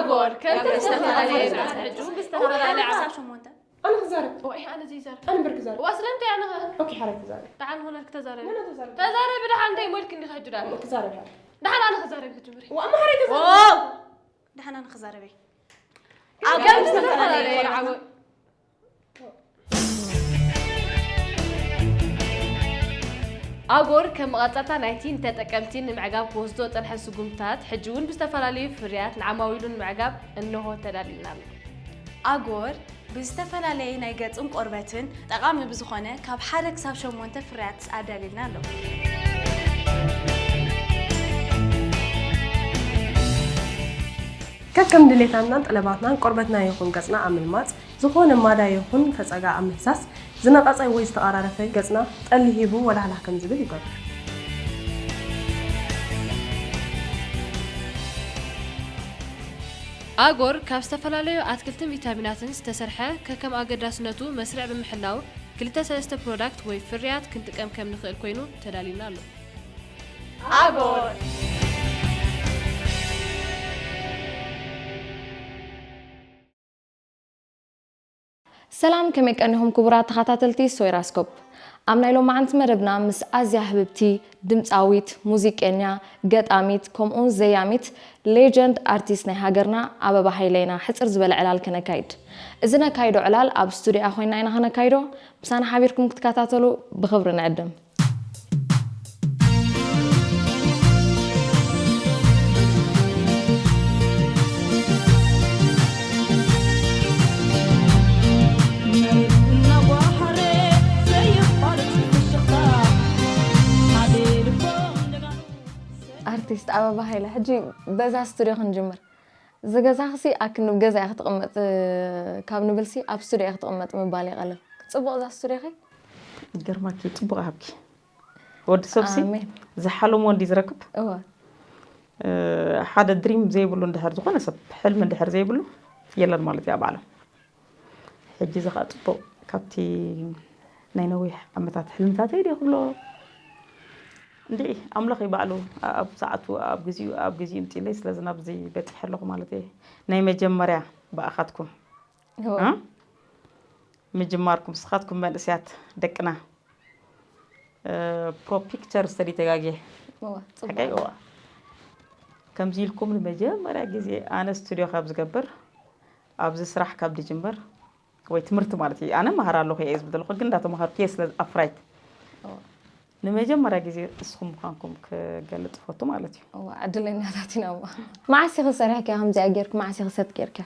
ኣጎር ከም ዝተፈላለየ ብዝተፈላለየ ዓሳ ሸሞንተ። ኣነ ክዛረብ። ወይ ኣነ ዘይዛረብ። ኣነ እምበር ክዛረብ። ዋ ስለምንታይ ኣነ ኸ? ኦኬ፣ ሓራይ ተዛረብ። ደሓን ኾነ ክተዛረብ። ኣነ ተዛረብ። ተዛረብ ደሓን እንታይ ሞልክ እንዲኻ ሕጂ ደኣ? ክዛረብ ሓራይ። ደሓን ኣነ ክዛረብ ክጅምር። ዋ እሞ ሓራይ ተዛረብ። ዋው! ደሓን ኣነ ክዛረብ እየ። ኣብ ከም ዝተፈላለየ ዓወ- ኣጎር ከም መቐጸልታ ናይቲ ንተጠቀምቲ ንምዕጋብ ክወስዶ ዝጸንሐ ስጉምትታት፣ ሕጂ እውን ብዝተፈላለዩ ፍርያት ንዓማዊሉ ንምዕጋብ እንሆ ተዳልዩልና ኣሎ። ኣጎር ብዝተፈላለየ ናይ ገጽን ቆርበትን ጠቓሚ ብዝኾነ ካብ ሓደ ክሳብ ሸሞንተ ፍርያት ኣዳልዩልና ኣሎ። ከከም ድሌታትናን ጠለባትናን ቆርበትና ይኹን ገጽና ኣብ ምልማጽ፣ ዝኾነ ማዳ ይኹን ፈጸጋ ኣብ ምህሳስ፣ ዝነቐጸ ወይ ዝተቐራረፈ ገጽና ጠሊ ሂቡ ወላህላህ ከም ዝብል ይገብር። ኣጎር ካብ ዝተፈላለዩ ኣትክልትን ቪታሚናትን ዝተሰርሐ ከከም ኣገዳስነቱ መስርዕ ብምሕላው ክልተ ሰለስተ ፕሮዳክት ወይ ፍርያት ክንጥቀም ከም ንኽእል ኮይኑ ተዳልዩልና ኣሎ። ኣጎር ሰላም ከመይ ቀኒኹም ክቡራት ተኸታተልቲ ሶይራስኮፕ። ኣብ ናይ ሎማዓንቲ መደብና ምስ ኣዝያ ህብብቲ ድምፃዊት፣ ሙዚቀኛ፣ ገጣሚት ከምኡውን ዘያሚት ሌጀንድ ኣርቲስት ናይ ሃገርና ኣበባ ሃይለ ኢና ሕፅር ዝበለ ዕላል ከነካይድ። እዚ ነካይዶ ዕላል ኣብ ስቱዲያ ኮይና ኢና ከነካይዶ። ምሳና ሓቢርኩም ክትከታተሉ ብኽብሪ ንዕድም። ኣርቲስት ኣበባ ሃይለ፣ ሕጂ በዛ ስቱድዮ ክንጅምር። እዚ ገዛኺሲ ኣክንብ ገዛ እያ ክትቕመጥ ካብ ንብልሲ ኣብ ስቱድዮ እያ ክትቕመጥ ምባል ይቐልል። ጽቡቕ እዛ ስቱድዮኺ? ይገርማኪ፣ ጽቡቕ ሃብኪ። ወዲ ሰብሲ ዝሓለሞ እንዲ ዝረክብ። እወ። ሓደ ድሪም ዘይብሉ እንድሕር ዝኾነ ሰብ ሕልሚ እንድሕር ዘይብሉ የለን ማለት እያ ኣብ ዓለም። ሕጂ እዚ ኸኣ ጽቡቕ ካብቲ ናይ ነዊሕ ዓመታት ሕልምታተይ ድየ ክብሎ እንድዒ ኣምላኽ እዩ ባዕሉ ኣብ ሰዓቱ ኣብ ግዚኡ ኣብ ግዚኡ እምጺለይ ስለዚ ናብዚ በጺሐ ኣለኹ ማለት እየ ናይ መጀመርያ ብኣኻትኩም ምጅማርኩም ስኻትኩም መንእስያት ደቅና ፕሮ ፒክቸር ስተዲ ተጋግየ ሓቀይ እዋ ከምዚ ኢልኩም ንመጀመርያ ግዜ ኣነ ስቱድዮ ካብ ዝገብር ኣብዚ ስራሕ ካብ ድጅምር ወይ ትምህርቲ ማለት እዩ ኣነ መሃር ኣለኹ እየ ዝብል ዘለኹ ግን እንዳተምሃርኩ እየ ስለ ኣፍራይት ንመጀመርያ ግዜ እስኹም ምዃንኩም ክገልፅ ፈቱ ማለት እዩ ዕድለኛታት ኢና እዋ መዓስ ኢኺ ሰሪሕክያ ከምዚኣ ጌርኪ መዓስ ኢኺ ሰት ጌርክያ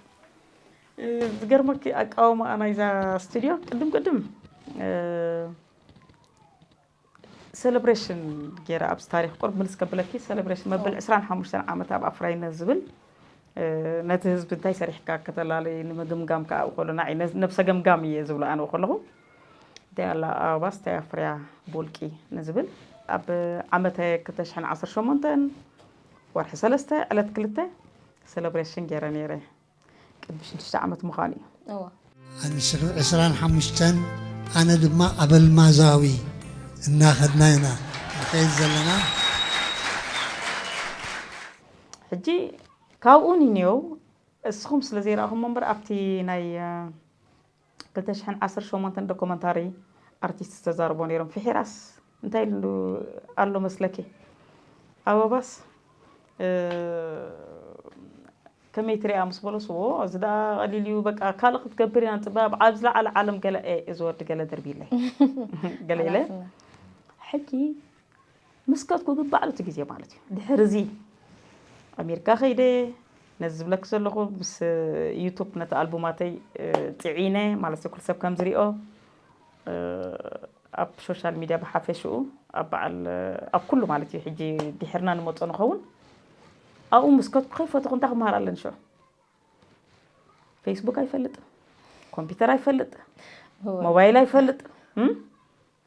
ዝገርመኪ ኣቃውማኣ ናይዛ ስቱድዮ ቅድም ቅድም ሰለብሬሽን ገይረ ኣብዚ ታሪክ ቁርብ ምልስ ከብለኪ ሰለብሬሽን መበል ዕስራን ሓሙሽተን ዓመት ኣብ ኣፍራይነት ዝብል ነቲ ህዝቢ እንታይ ሰሪሕካ ከተላለይ ንምግምጋም ከዓ ኣብኡ ከሎ ንዓይ ነብሰ ገምጋም እየ ዝብሎ ኣነ ከለኹ እንታይ ኣላ ኣበባስ እንታይ ኣፍርያ ብውልቂ ንዝብል ኣብ ዓመተ ክልተ ሽሕን ዓሰርተ ሸሞንተን ወርሒ ሰለስተ ዕለት ክልተ ሰለብሬሽን ገይረ ነይረ ቅድሚ ሽዱሽተ ዓመት ምዃኑ እዩ። እዋ። ኣንስሪ ዕስራን ሓሙሽተን ኣነ ድማ ኣበልማዛዊ እናኸድና ኢና ንኸይድ ዘለና። ሕጂ ካብኡ ንኔው እስኹም ስለ ዘይረኣኹሞ እምበር ኣብቲ ናይ ክልተ ሽሕን ዓሰርተ ሸሞንተን ዶኮመንታሪ ኣርቲስት ዝተዛረቦ ነይሮም ፍሒራስ እንታይ ኢሉ ኣሎ መስለኪ ኣበባስ ከመይ ትሪኣ ምስ በለስዎ እዚ ደኣ ቀሊል እዩ በቃ ካልእ ክትገብር ኢና ንፅበ ኣብ ዝለዓለ ዓለም ገለ እዚ ወዲ ገለ ደርቢለይ ገለ ኢለ ሕጂ ምስ ከድኩ ግን ባዕሉ እቲ ግዜ ማለት እዩ ድሕሪ እዚ ኣሜሪካ ከይደ ነዚ ዝብለኪ ዘለኹ ምስ ዩቱብ ነቲ ኣልቡማተይ ፅዒነ ማለት ኩሉ ሰብ ከም ዝሪኦ ኣብ ሶሻል ሚድያ ብሓፈሽኡ ኣብ በዓል ኣብ ኩሉ ማለት እዩ ሕጂ ድሕርና ንመፆ ንኸውን ኣብኡ ምስ ከድኩ ከይፈተኹ እንታይ ክመሃር ኣለኒ ሽዑ ፌስቡክ ኣይፈልጥ ኮምፒተር ኣይፈልጥ ሞባይል ኣይፈልጥ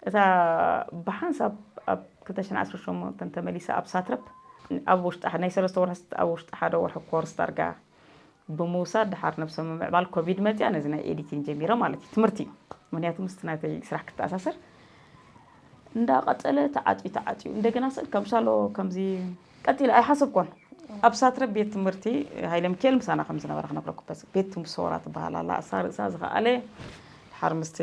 እታ ብሓንሳብ ኣብ ክልተ ሽሕን ዓሰርተ ሸሞንተን ተመሊሰ ኣብ ሳትረፕ ኣብ ውሽጢ ናይ ሰለስተ ወርሒ ኣብ ውሽጢ ሓደ ወርሒ ኮርስ ዳርጋ ብምውሳድ ድሓር ነብሰ ምምዕባል ኮቪድ መፅያ ነዚ ናይ ኤዲቲንግ ጀሚረ ማለት እዩ ትምህርቲ እዩ ምክንያቱ ምስቲ ናተይ ስራሕ ክተኣሳሰር እንዳቐፀለ ተዓፅዩ ተዓፅዩ እንደገና ስእል ከምሻሎ ከምዚ ቀፂለ ኣይሓሰብኮን ኣብ ሳትረ ቤት ትምህርቲ ሃይለ ሚካኤል ምሳና ከም ዝነበረ ክነግረኩ። በስ ቤት ትምህርቲ ሶራ ትበሃል ኣላ፣ እሳ ርእሳ ዝኸኣለ ድሓር ምስቲ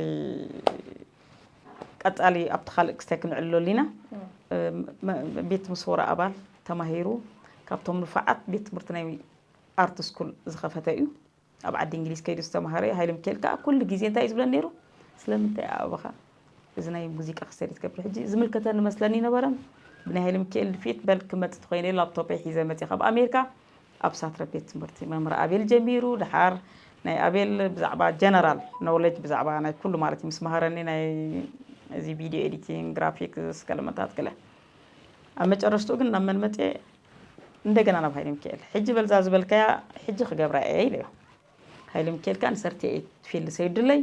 ቀጻሊ ኣብቲ ካልእ ክስታይ ክንዕልለሉ ኢና። እም። እም፣ መ-፣ ቤት ትምህርቲ ሶራ ኣባል ተማሂሩ ካብቶም ንፉዓት ቤት ትምህርቲ ናይ ኣርት ስኩል ዝኸፈተ እዩ። ኣብ ዓዲ እንግሊዝ ከይዱ ዝተማሃረ እዩ። ሃይለ ሚካኤል ከኣ ኩሉ ግዜ እንታይ እዩ ዝብለኒ ነይሩ? ስለምንታይ ኣባኻ እዚ ናይ ሙዚቃ ክሰሪ ትገብር? ሕጂ ዝምልከተኒ መስለኒ ነበረን። ብናይ ሃይለ ሚካኤል ፊት በል ክመጽእ ተኾይነ ላፕቶፐይ ሒዘ መጽእ ካብ ኣሜሪካ ኣብ ሳትረ ቤት ትምህርቲ መምህር ኣቤል ጀሚሩ፣ ድሓር ናይ ኣቤል ብዛዕባ ጀነራል ኖውለጅ ብዛዕባ ናይ ኩሉ ማለት እዩ ምስ መሃረኒ ናይ እዚ ቪድዮ ኤዲቲንግ፣ ግራፊክስ፣ ገለመታት ገለ። ኣብ መጨረሽትኡ ግን ናብ መን መጽኤ? እንደገና ናብ ሃይለ ሚካኤል። ሕጂ በልዛ ዝበልካያ ሕጂ ክገብራ እየ ኢለዮ። ሃይለ ሚካኤል ከኣ ንሰርቲኤት ፊልድ ሰይድለይ፣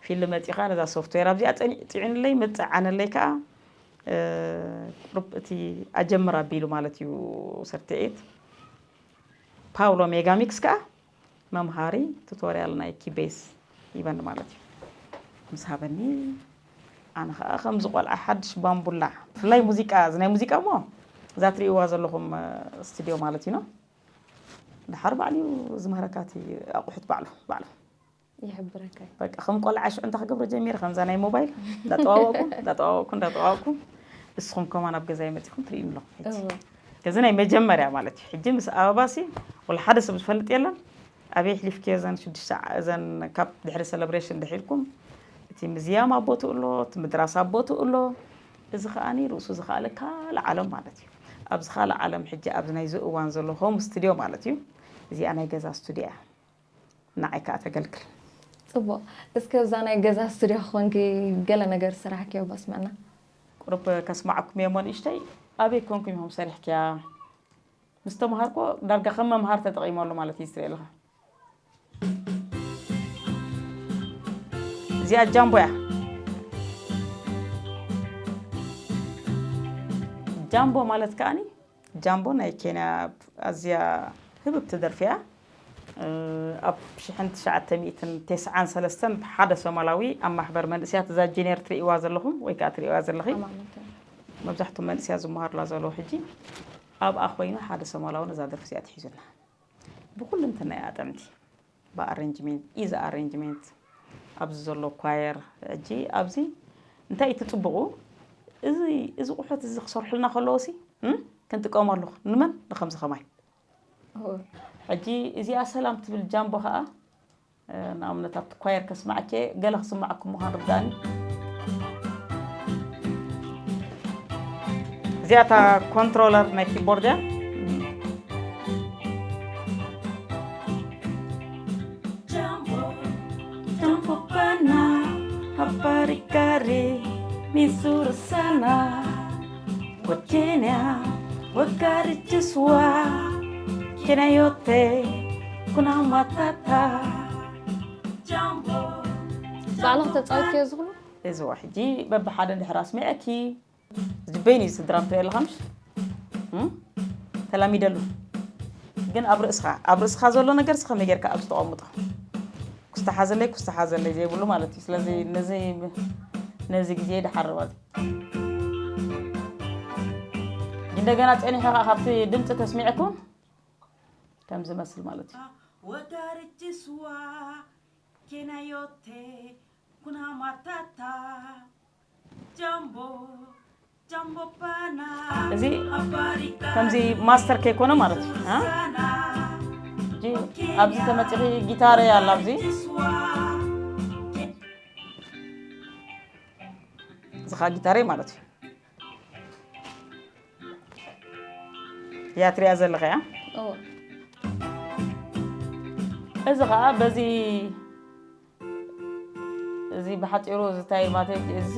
ፊልድ መጺኻ ነዛ ሶፍትዌር ኣብዚኣ ጸኒ-፣ ጽዒንለይ፣ መጸዓነለይ ከኣ፣ እ፣ ቁሩብ እቲ ኣጀምር ኣቢሉ ማለት እዩ ሰርቲኤት። ፓውሎ ሜጋሚክስ ከኣ መምሃሪ ቱቶርያል ናይ ኪቤስ ሂበኒ ማለት እዩ። ምስ ሃበኒ፣ ኣነ ኸኣ ከምዚ ቆልዓ ሓድሽ ባምቡላ፣ ብፍላይ ሙዚቃ፣ እዚ ናይ ሙዚቃ እሞ እዛ ትርእይዋ ዘለኹም፣ እ፣ ስቱድዮ ማለት እዩ፣ ኖ? ድሓር ባዕሉ እዩ ዝምህረካ፣ እቲ ኣቑሑት ባዕሉ፣ ባዕሉ። ይሕብረካ። በቃ፣ ከም ቆልዓ ሽዑ እንታይ ክገብሮ ጀሚረ፣ ከምዛ ናይ ሞባይል፣ እንዳጠዋወቕኩ፣ እንዳጠዋወቕኩ፣ እንዳጠዋወቕኩ፣ ንስኹም ከማን ኣብ ገዛይ መጺኹም ትርእዩ ኣለኹም። ሕጂ እወ። እዚ ናይ መጀመርያ ማለት እዩ። ሕጂ ምስ ኣበባሲ፣ ወላ ሓደ ሰብ ዝፈልጥ የለን። ኣበይ ኣሕሊፍክዮ እዘን ሽዱሽተ ዓ-፣ እዘን ካብ ድሕሪ ሰለብሬሽን ድሒርኩም፣ እቲ ምዝያም ኣብ ቦትኡ ኣሎ፣ እቲ ምድራስ ኣብ ቦትኡ ኣሎ። እዚ ከኣኒ ርእሱ ዝኸኣለ ካልእ ዓለም ማለት እዩ። ኣብዚ ካልእ ዓለም ሕጂ ኣብዚ ናይዚ እዋን ዘሎ ሆም ስቱድዮ ማለት እዩ። እዚኣ ናይ ገዛ ስቱድዮ እያ። ንዓይ ከኣ ተገልግል። ጽቡቕ። እስከ እዛ ናይ ገዛ ስቱድዮ ክኾንኪ ገለ ነገር ዝሰራሕክዮ ባስመዐና። ቁሩብ ከስማዓኩም እየ እሞ ንእሽተይ፣ ኣበይ ኮንኩም ኢኹም ሰሪሕክያ? ምስ ተምሃርኮ ዳርጋ ከም መምሃር ተጠቒመሉ ማለት እዩ፣ ትርኢ ኣለኻ። እዚኣ ጃምቦ እያ። ጃምቦ ማለት ከኣኒ፣ ጃምቦ ናይ ኬንያ ኣዝያ ህብብቲ ደርፊ እያ። እ፣ ኣብ ሽሕን ትሽዓተ ሚእትን ተስዓን ሰለስተን ብሓደ ሶማላዊ ኣብ ማሕበር መንእስያት፣ እዛ ጂኔር ትርእይዋ ዘለኹም ወይ ከኣ ትርእይዋ ዘለኺ፣ ኣማን፣ መብዛሕትኦም መንእስያት ዝመሃሩላ ዘለዉ ሕጂ፣ ኣብኣ ኮይኑ ሓደ ሶማላዊ ነዛ ደርፊ እዚኣ ኣትሒዙልና። ብኹሉ እንተናይ ኣጠምቲ፣ ብኣሬንጅሜንት፣ ኢዚ ኣሬንጅሜንት፣ ኣብዚ ዘሎ ኳየር፣ ሕጂ ኣብዚ እንታይ እዩ እቲ ጽቡቑ? እዚ፣ እዚ ቁሑት እዚ ክሰርሑልና ከለዉ ሲ፣ እም? ክንጥቀመሉ፣ ንመን? ንከምዚ ከማይ። እወ። ሕጂ እዚኣ ሰላም ትብል ጃምቦ ኸኣ፣ እ፣ ንኣብነት ኣብቲ ኳየር ከስማዓኪ፣ ገለ ክስማዓኩም ምዃኑ ርዳእኒ። እዚኣ እታ ኮንትሮለር ናይ ኪቦርድ እያ። Jambo, jambo pana, haparikari, misuru sana. Wakenya, wakari chiswa, kena yote, kuna matata. Jambo, ባዕልኺ ተጻዊትዮ እዚ ኩሉ? እዚ ሕጂ በብሓደ እንድሕር ኣስሚዐኪ፣ ዝጅበይን እዩ ስድራ ትርኢ ኣለኻ ምሽ? እም? ተላሚደሉ። ግን ኣብ ርእስኻ፣ ኣብ ርእስኻ ዘሎ ነገር ከመይ ጌርካ ኣብዚ ተቐምጦ? ኩስታ ሓዘለይ፣ ኩስታ ሓዘለይ ዘይብሉ ማለት እዩ። ስለዚ ነዚ፣ ነዚ ግዜ ድሓር ማለት እዩ። እንደገና ጸኒሐ ከኣ ካብቲ ድምጺ ተስሚዕኩም ከም ዝመስል ማለት እዩ። Wakaritchiswa, kena yote, kuna matata. Jambo, jambo pana. እዚ ከምዚ ማስተር ከይኮነ ማለት እዩ፣ እ? ሕጂ ኣብዚ ተመጺኺ ጊታረይ ኣላ ኣብዚ። እዚ ኸኣ ጊታረይ ማለት እዩ። እያ ትሪኣ ዘለኻ እያ። እወ። እዚ ኸኣ በዚ፣ እዚ ብሓጺሩ እዚ እንታይ ማለት እዩ? እዚ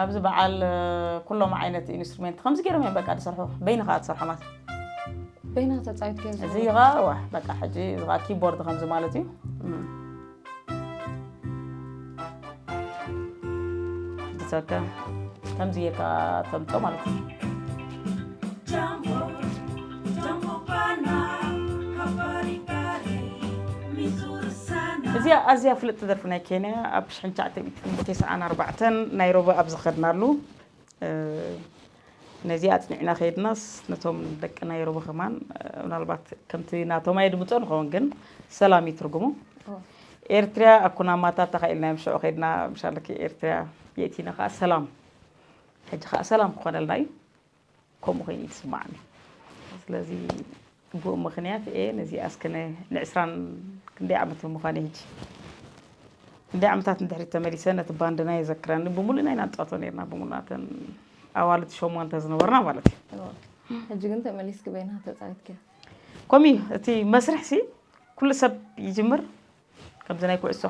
ኣብዚ በዓል ኩሎም ዓይነት ኢንስትሩሜንት ከምዚ ገይሮም እዮም በቃ ዝሰርሑ። በይንኻ ትሰርሖ ማለት። በይንኻ ተጻዊትካዮ እዚ ዘለኻ? ኸኣ፣ ዋ፣ በቃ ሕጂ እዚ ኸኣ ኪቦርድ ከምዚ ማለት እዩ። እም። ብሰከ ከምዚ ጌርካ ተምጾ ማለት እዩ። እዚኣ ኣዝያ ፍልጥቲ ደርፊ ናይ ኬንያ ኣብ ሽሕን ትሽዓተ ሚእትን ተስዓን ኣርባዕተን ናይሮቢ ኣብ ዝኸድናሉ ነዚ ኣጽኒዕና ከይድናስ ነቶም ደቂ ናይሮቢ ከማን ምናልባት ከምቲ ናቶም ኣይድምጾ ንኸውን ግን ሰላም እዩ ትርጉሙ። ኤርትሪያ ኣኩናማታ ተኻኢልና እዮም ሽዑ ከይድና ምሻለኪ ኤርትሪያ የእቲና ከዓ ሰላም ሕጂ ከዓ ሰላም ክኾነልና እዩ። ከምኡ ኮይኑ እዩ ዝስማዓኒ። ስለዚ ብኡ ምኽንያት እየ ነዚ ኣስክነ ንዕስራን ክንደይ ዓመት ምዃን እዩ ሕጂ ክንደይ ዓመታት ንድሕሪት ተመሊሰ ነቲ ባንድና የዘክረኒ። ብሙሉእ ናይ ናንጻቶ ነርና ብሙሉእ ናተን ኣዋልድ ሸሞንተ ዝነበርና ማለት እዩ። ሕጂ ግን ተመሊስኪ በይና ተፃዊትኪ። ከምኡ እዩ እቲ መስርሕ ሲ ኩሉ ሰብ ይጅምር ከምዚ ናይ ኩዕሶ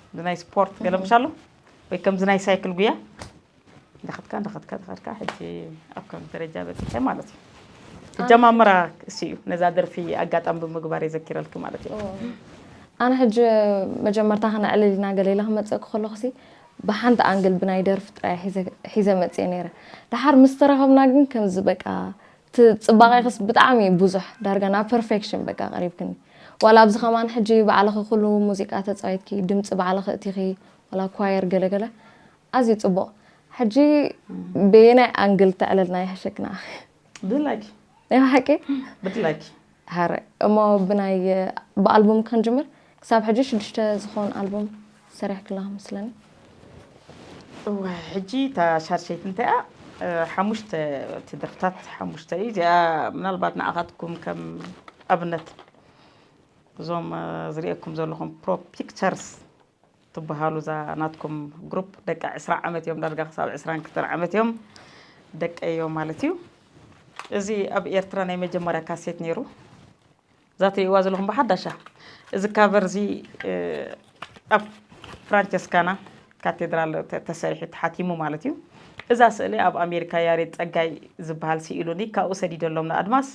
ከምዚ ናይ ስፖርት ገለ ምሽ ኣሎ ወይ ከምዚ ናይ ሳይክል ጉያ እንዳኸድካ እንዳኸድካ እንዳኸድካ ሕጂ ኣብ ከም ደረጃ በፂሐ ማለት እዩ። ትጀማምራ እሱ እዩ ነዛ ደርፊ ኣጋጣሚ ብምግባር የዘኪረልኪ ማለት እዩ። ኣነ ሕጂ መጀመርታ ከነዕልል ኢና ገለ ኢለ ክመፀእኪ ከለኹ ሲ ብሓንቲ ኣንግል ብናይ ደርፊ ጥራይ ሒዘ መፅየ ነይረ። ደሓር ምስ ተራኸብና ግን ከምዚ በቃ እቲ ፅባቐይኽስ ብጣዕሚ እዩ ብዙሕ ዳርጋ ናብ ፐርፌክሽን በቃ ቀሪብክኒ። ዋላ ኣብዚ ከማን ሕጂ ባዕልኺ ኩሉ ሙዚቃ ተፃዊትኪ ድምፂ ባዕልኺ እቲኺ ዋላ ኳየር ገለገለ ኣዝዩ ፅቡቕ። ሕጂ በየናይ ኣንግል ተዕለልና ይሕሸክና? ብድላይኪ። ናይ ሓቂ? ብድላይኪ። ሃረ እሞ ብናይ ብኣልቡም ክንጅምር ክሳብ ሕጂ ሽዱሽተ ዝኾን ኣልቡም ሰሪሕክላ መስለኒ። እወ ሕጂ እታ ሻድሸይቲ እንታይ እያ ሓሙሽተ እቲ ደርፍታት ሓሙሽተ እዩ እዚኣ ምናልባት ንዓኻትኩም ከም ኣብነት እዞም ዝርእየኩም ዘለኹም ፕሮ ፒክቸርስ ትበሃሉ እዛ ናትኩም ግሩፕ ደቂ ዕስራ ዓመት እዮም ዳርጋ ክሳብ ዕስራን ክልተን ዓመት እዮም ደቀዮ ማለት እዩ። እዚ ኣብ ኤርትራ ናይ መጀመርያ ካሴት ነይሩ። እዛ ትርእይዋ ዘለኹም ብሓዳሻ እዚ ካቨር እዚ ኣብ ፍራንቸስካና ካቴድራል ተሰሪሑ ተሓቲሙ ማለት እዩ። እዛ ስእሊ ኣብ ኣሜሪካ ያሬድ ጸጋይ ዝበሃል ስኢሉኒ ካብኡ ሰዲደሎም ንኣድማስ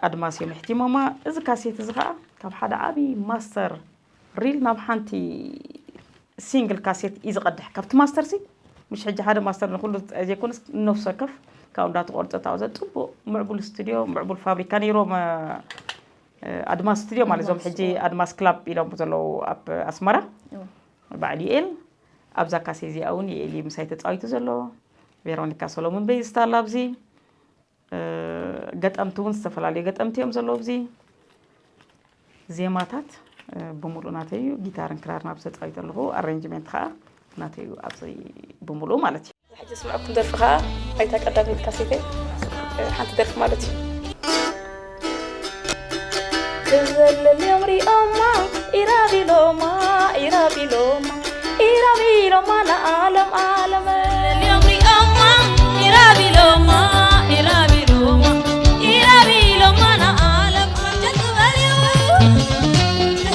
ኣድማስ እዮም ኣሕቲሞማ። እዚ ካሴት እዚ ከዓ ካብ ሓደ ዓብዪ ማስተር ሪል ናብ ሓንቲ ሲንግል ካሴት እዩ ዝቐድሕ ካብቲ ማስተር ሲ ምሽ ሕጂ ሓደ ማስተር ንኩሉ ዘይኮነስ ንነፍሲ ወከፍ ካብኡ እንዳተቆርፀ ታውዘ ፅቡቅ ምዕቡል ስቱድዮ ምዕቡል ፋብሪካ ነይሮም ኣድማስ ስቱድዮ ማለት እዞም ሕጂ ኣድማስ ክላብ ኢሎም ዘለዉ ኣብ ኣስመራ በዓል ዩኤል ኣብዛ ካሴ እዚኣ እውን የኤል ምሳይ ተፃዊቱ ዘሎ ቬሮኒካ ሰሎሙን በይዝታ ኣላ ኣብዚ ገጠምቲ እውን ዝተፈላለዩ ገጠምቲ እዮም ዘለዉ ኣብዚ ዜማታት ብምሉእ ናተይ እዩ ጊታርን ክራርን ኣብዚ ተፃዊተ ኣለኹ ኣሬንጅሜንት ከዓ ናተይ እዩ ኣብዚ ብምሉእ ማለት እዩ ሕጂ ስምዐኩም ደርፊ ከዓ ኣይታ ቀዳመይቲ ካሴተይ ሓንቲ ደርፊ ማለት እዩ ክዘለል እዮም ሪኦማ ኢራቢሎማ ኢራቢሎማ ኢራቢሎማ ንዓለም ዓለም እዮም ሪኦማ ኢራቢሎማ ኢራቢሎማ ኢራቢሎማ ንዓለም ዓለም ጀግበልዩ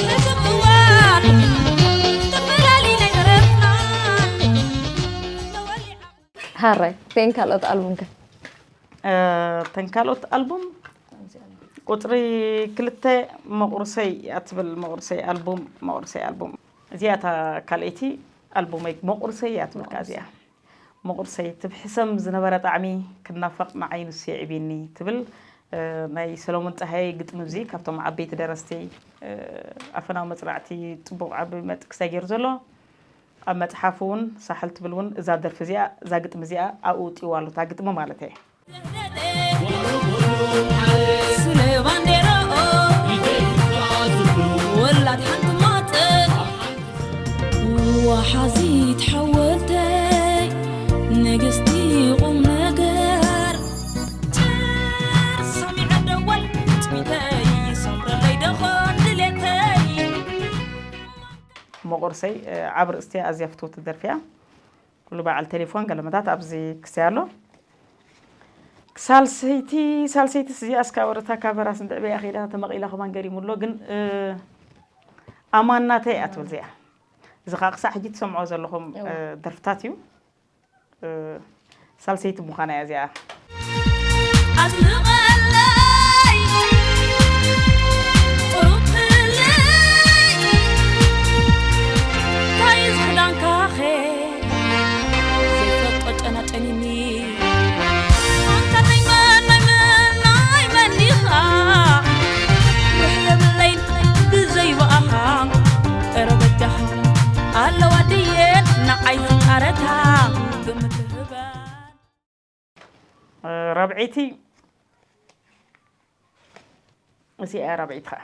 ንሕስብ እዋን ተፈላለዩ ናይ ደረፍና ተወሊዓ ሃራይ ቴን ካልኦት ኣልቡምከ ተን ካልኦት ኣልቡም ቁፅሪ ክልተ መቑርሰይ እያ ትብል መቑርሰይ ኣልቡም መቑርሰይ ኣልቡም እዚኣ እታ ካልኣይቲ ኣልቡመይ መቑርሰይ እያ ትብል ከኣ እዚኣ መቑርሰይ ትብ ሕሰም ዝነበረ ጣዕሚ ክናፈቕ ንዓይ ንሱ የዕብየኒ ትብል ናይ ሰሎሞን ፀሃየ ግጥሚ እዚ ካብቶም ዓበይቲ ደረስቲ ኣፈናዊ መፅናዕቲ ፅቡቕ ዓቢ መጥቅሳይ ገይሩ ዘሎ ኣብ መፅሓፉ እውን ሳሕል ትብል እውን እዛ ደርፊ እዚኣ እዛ ግጥሚ እዚኣ ኣብኡ ውፅእዋ ኣሎ እታ ግጥሚ ማለት እየ ስለ ባንዴራኦ ወላድ ሓንቲ ማጥን ወሓዚት ሓወልተይ ንግስቲ ቁም ነገር ጭር ሰሚዐ ደወል ትሚተይ ሰምረለይ ደኾን ድሌተይ መቑርሰይ ዓብ ርእስቲ ኣዝያ ፍትውቲ ደርፊያ ኩሉ በዓል ቴሌፎን ገለመታት ኣብዚ ክሰይ ኣሎ ሳልሰይቲ ሳልሰይቲ ስዚኣ እስካ ወረታ ካቨራ ስንድዕ በያ ከይዳ ተመቒላ ከማን ገሪሙ ኣሎ ግን ኣማናተይ እያ ትብል እዚኣ እዚ ከዓ ክሳዕ ሕጂ ትሰምዖ ዘለኹም ደርፍታት እዩ ሳልሰይቲ ምዃና እያ እዚኣ ኣዝንቐለይ ቁሩብ ፍለይ እንታይ ዝኽዳንካኸ ዘይፈልጦ ጨናጨኒኒ ኣንታ ናይ መን ናይ መን ናይ መን ዲኻ ርሕ የብለይ ብዘይ ብኣኻ ኧረ በጃኻ ኣለዋ ድየን ንዓይ ዝጣረታ ግምት ህበን ራብዐይቲ፣ እዚኣ ራብዐይቲ ኸዓ፣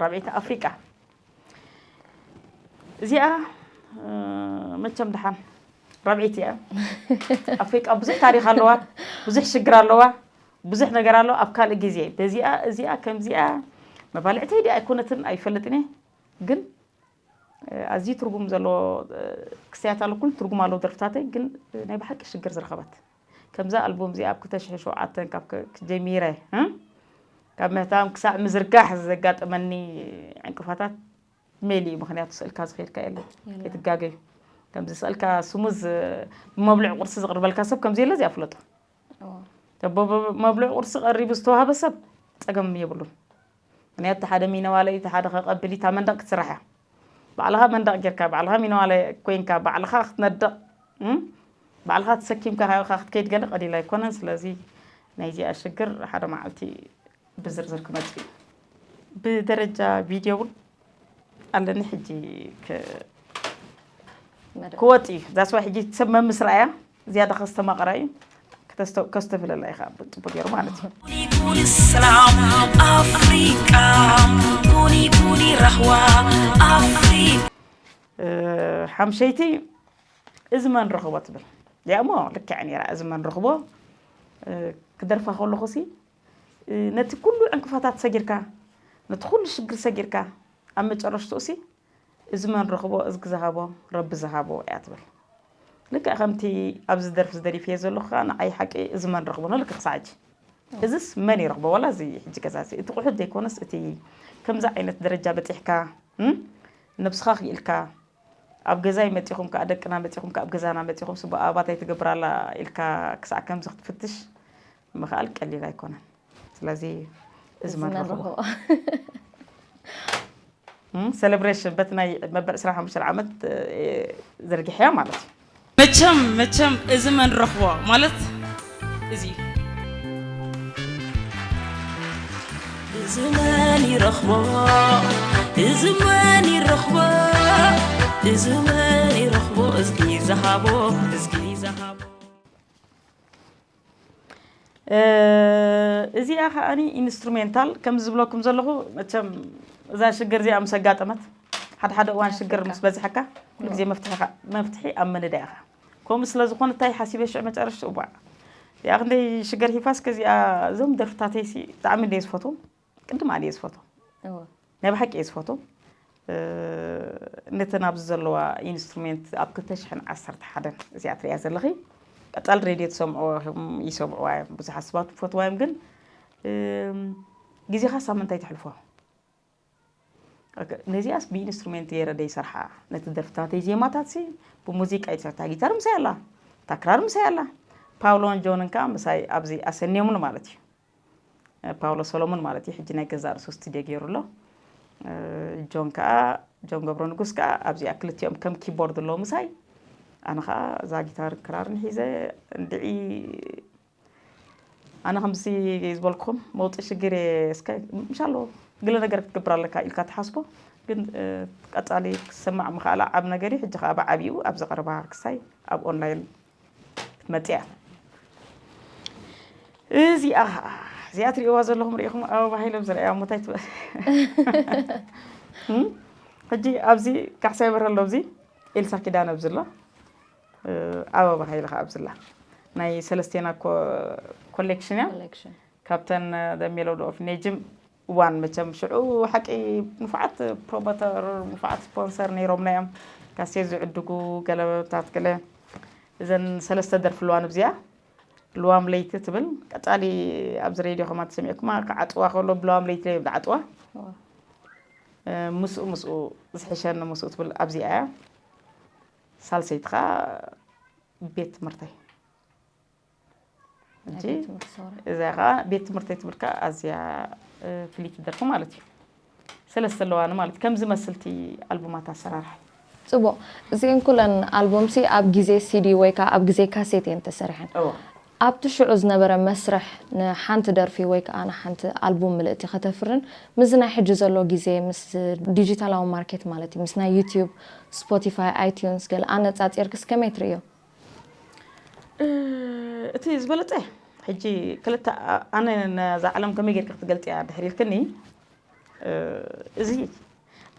ራብዐይቲ ኣፍሪቃ። እዚኣ መቸም ደሓን ራብዐይቲ እያ። ኣፍሪቃ ብዙሕ ታሪኽ ኣለዋ፣ ብዙሕ ሽግር ኣለዋ፣ ብዙሕ ነገር ኣሎ። ኣብ ካልእ ግዜ በዚኣ እዚኣ ከምዚኣ መባልዕተይ ድኣ ኣይኮነትን ኣይፈልጥን እየ፣ ግን ኣዝዩ ትርጉም ዘለዎ ክስታት ኣሎ፣ ኩሉ ትርጉም ኣለዎ ደርፍታተይ። ግን ናይ ብሓቂ ሽግር ዝረኸበት ከምዛ ኣልቡም እዚኣ ኣብ ክልተ ሽሕን ሸውዓተን ካብ ጀሚረ ካብ ምህታም ክሳዕ ምዝርጋሕ ዘጋጠመኒ ዕንቅፋታት ሜሊ እዩ። ምኽንያቱ ስእልካ ዝኸድካ የለን፣ የትጋገዩ። ከምዚ ስእልካ ስሙዝ ብመብልዕ ቁርሲ ዝቕርበልካ ሰብ ከምዚ የለ እዚኣ ፍለጦ። መብልዕ ቁርሲ ቀሪቡ ዝተዋህበ ሰብ ጸገም የብሉን። ምክንያቱ ሓደ ሚነዋለ እዩ፣ ሓደ ከቐብል እዩ፣ እታ መንደቕ ክትስራሕ እያ። ባዕልኻ መንደቕ ጌርካ፣ ባዕልኻ ሚነዋለ ኮይንካ፣ ባዕልኻ ክትነድቕ፣ ባዕልኻ ተሰኪምካ ካባኻ ክትከይድ ገለ ቀሊል ኣይኮነን። ስለዚ ናይዚኣ ሽግር ሓደ መዓልቲ ብዝርዝር ክመጽእ እዩ። ብደረጃ ቪድዮ እውን ኣለኒ ሕጂ ክወጥ እዩ። ዛስዋ ሕጂ ሰብ መምስራ እያ ዝያዳ ከስተማቕራ እዩ። ከስተፍለላ ኢኻ ጽቡቅ ገይሩ ማለት እዩ። ኩኒ ሰላም ኣፍሪቃ፣ ኩኒ ኩኒ ራህዋ ኣፍሪቃ። ሓምሸይቲ፣ እዚ መን ረኽቦ ትብል እያ እሞ ልክዕ ነይራ። እዚ መን ረኽቦ ክደርፋ ከለኹ ሲ ነቲ ኩሉ ዕንቅፋታት ሰጊርካ፣ ነቲ ኩሉ ሽግር ሰጊርካ፣ ኣብ መጨረሽትኡ ሲ እዚ መን ረኽቦ እዝጊ ዝሃቦ ረቢ ዝሃቦ እያ ትብል። ልክዕ ከምቲ ኣብዚ ደርፊ ዝደሪፍዮ ዘለኹ ከዓ ንዓይ ሓቂ እዚ መን ረኽቦ ንልክዕ ክሳዕ ሕጂ። እዝስ መን ይረኽቦ ዋላ እዚ ሕጂ ገዛ እዚ እቲ ቁሑት ዘይኮነስ እቲ ከምዚ ዓይነት ደረጃ በፂሕካ ነብስኻ ክኢልካ ኣብ ገዛይ መፂኹም ከዓ ደቅና መፂኹም ከዓ ኣብ ገዛና መፂኹም ስቡ ኣባታይ ትገብራላ ኢልካ ክሳዕ ከምዚ ክትፍትሽ ምኽኣል ቀሊል ኣይኮነን። ስለዚ እዚ መን ረኽቦ። ሰለብሬሽን በቲ ናይ መበል ዕስራን ሓሙሽተን ዓመት ዘርጊሐያ ማለት እዩ። መቸም መቸም እዚ መን ረኽቦ ማለት እዚ እዚ መን ይረኽቦ እዚ መን ይረኽቦ እዚ መን ይረኽቦ እዝጊ ዝሃቦ እዝጊ ዝሃቦ እዚኣ ከዓኒ ኢንስትሩሜንታል ከም ዝብለኩም ዘለኹ መቸም እዛ ሽግር እዚኣ ምስ ኣጋጠመት ሓደ ሓደ እዋን ሽግር ምስ በዝሐካ ኩሉ ግዜ መፍትሒ ኣብ መነዳ ኢኻ። ከምኡ ስለ ዝኾነ እንታይ ሓሲበ ሽዑ መጨረሽቲ እዋዕ እዚኣ ክንደይ ሽግር ሂፋስ ከዚኣ እዞም ደርፍታተይሲ ብጣዕሚ እንደ ዝፈትዎም ቅድም ኣነ እየ ዝፈትዎም ናይ ብሓቂ እየ ዝፈትዎም። ነተን ኣብዚ ዘለዋ ኢንስትሩሜንት ኣብ ክልተ ሽሕን ዓሰርተ ሓደን እዚኣ ትሪኣ ዘለኺ ቀፃሊ ሬድዮ ትሰምዕዎ ይሰምዕዋ እዮም ብዙሓት ሰባት ይፈትዋ እዮም ግን ግዜኻስ ኣብ ምንታይ ተሕልፎ ነዚኣስ ብኢንስትሩሜንት ገይረ ደ ይሰርሓ ነቲ ደርፍታተይ ዜማታት ሲ ብሙዚቃ ይሰርታ ጊታር ምሳይ ኣላ ታክራር ምሳይ ኣላ ፓውሎን ጆንን ከዓ ምሳይ ኣብዚ ኣሰንዮምኒ ማለት እዩ ፓውሎ ሰሎሞን ማለት እዩ ሕጂ ናይ ገዛእ ርእሱ ስቱድዮ ገይሩ ኣሎ ጆን ከዓ ጆን ገብረ ንጉስ ከዓ ኣብዚኣ ክልቲኦም ከም ኪቦርድ ኣለዉ ምሳይ ኣነ ከዓ እዛ ጊታር ክራርን ሒዘ እንድዒ ኣነ ከምዚ ዝበልኩም መውፅእ ሽግር እየ እስከ ምሻሎ ግለ ነገር ክትገብር ኣለካ ኢልካ ትሓስቦ ግን ቀፃሊ ክሰማዕ ምክኣላ ዓብ ነገር እዩ ሕጂ ከዓ ብዓብኡ ኣብዚ ቀረባ ክሳይ ኣብ ኦንላይን ክትመፅእ እያ እዚኣ እዚኣ ትሪእዋ ዘለኹም ሪኢኹም ኣበባ ሃይሎም ዝረኣያ እሞ እንታይ ትበል ሕጂ ኣብዚ ካሕሳይ በረ ኣሎ ኣብዚ ኤልሳ ኪዳነ ኣብዚ ኣሎ ኣበባ ሃይለ ከዓ ኣብዚ ኣላ ናይ ሰለስቴና ኮሌክሽን እያ ካብተን ሜሎዲ ኦፍ ኔጅም እዋን መቸም ሽዑ ሓቂ ንፉዓት ፕሮሞተር ንፉዓት ስፖንሰር ነይሮምና እዮም ካሴት ዝዕድጉ ገለታት ገለ እዘን ሰለስተ ደርፊ ኣለዋ ንብዚኣ ልዋም ለይቲ ትብል ቀፃሊ ኣብዚ ሬድዮ ከማ ተሰሚዕኩማ ክዓፅዋ ከሎ ብልዋም ለይቲ እዮም ዝዓፅዋ ምስኡ ምስኡ ዝሕሸኒ ምስኡ ትብል ኣብዚኣ እያ ሳልሰይቲ ከዓ ቤት ትምህርተይ ሕጂ እዚኣ ከዓ ቤት ትምህርተይ ትብል ከዓ ኣዝያ ፍልይቲ ደርፊ ማለት እዩ ሰለስተ ኣለዋኒ ማለት ከም ዝመስልቲ ኣልቡማት ኣሰራርሓ ፅቡቅ እዚአን ኩለን ኣልቡምሲ ኣብ ግዜ ሲዲ ወይ ከዓ ኣብ ግዜ ካሴት እየን ተሰሪሐን ኣብቲ ሽዑ ዝነበረ መስርሕ ንሓንቲ ደርፊ ወይ ከዓ ንሓንቲ ኣልቡም ምልእቲ ከተፍርን ምስዚ ናይ ሕጂ ዘሎ ግዜ ምስ ዲጂታላዊ ማርኬት ማለት እዩ ምስ ናይ ዩትዩብ ስፖቲፋይ ኣይቲዩንስ ገለ ኣነፃፂርክስ ከመይ ትርእዮ እቲ ዝበለፀ ሕጂ ክልተ ኣነ ነዛ ዓለም ከመይ ጌርካ ክትገልጽያ ድሕር ኢልክኒ፣ እዚ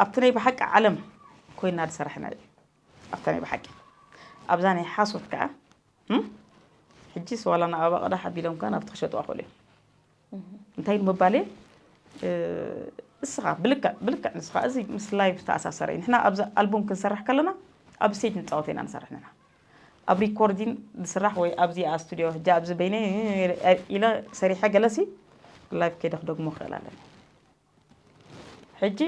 ኣብቲ ናይ ብሓቂ ዓለም ኮይና ዝሰራሕና እዩ። ኣብታ ናይ ብሓቂ ኣብዛ ናይ ሓሶት ከዓ፣ ሕጂ ስዋላ ንኣባ ቅዳሕ ኣቢሎም ከዓ ናብቲ ክሸጡ ኣኽእሉ እዮም። እንታይ ንምባል እየ? እስኻ ብልክዕ ብልክዕ ንስኻ፣ እዚ ምስ ላይቭ ተኣሳሰረ እዩ። ንሕና ኣብዚ ኣልቡም ክንሰርሕ ከለና ኣብ ስቴጅ ንፃወት ኢና ንሰርሕ ንሕና። ኣብ ሪኮርዲን ዝስራሕ ወይ ኣብዚ ኣብ ስቱዲዮ፣ ሕጂ ኣብዚ በይነ ኢለ ሰሪሐ ገለሲ ላይቭ ከይደ ክደግሞ ክኽእል ኣለኒ። ሕጂ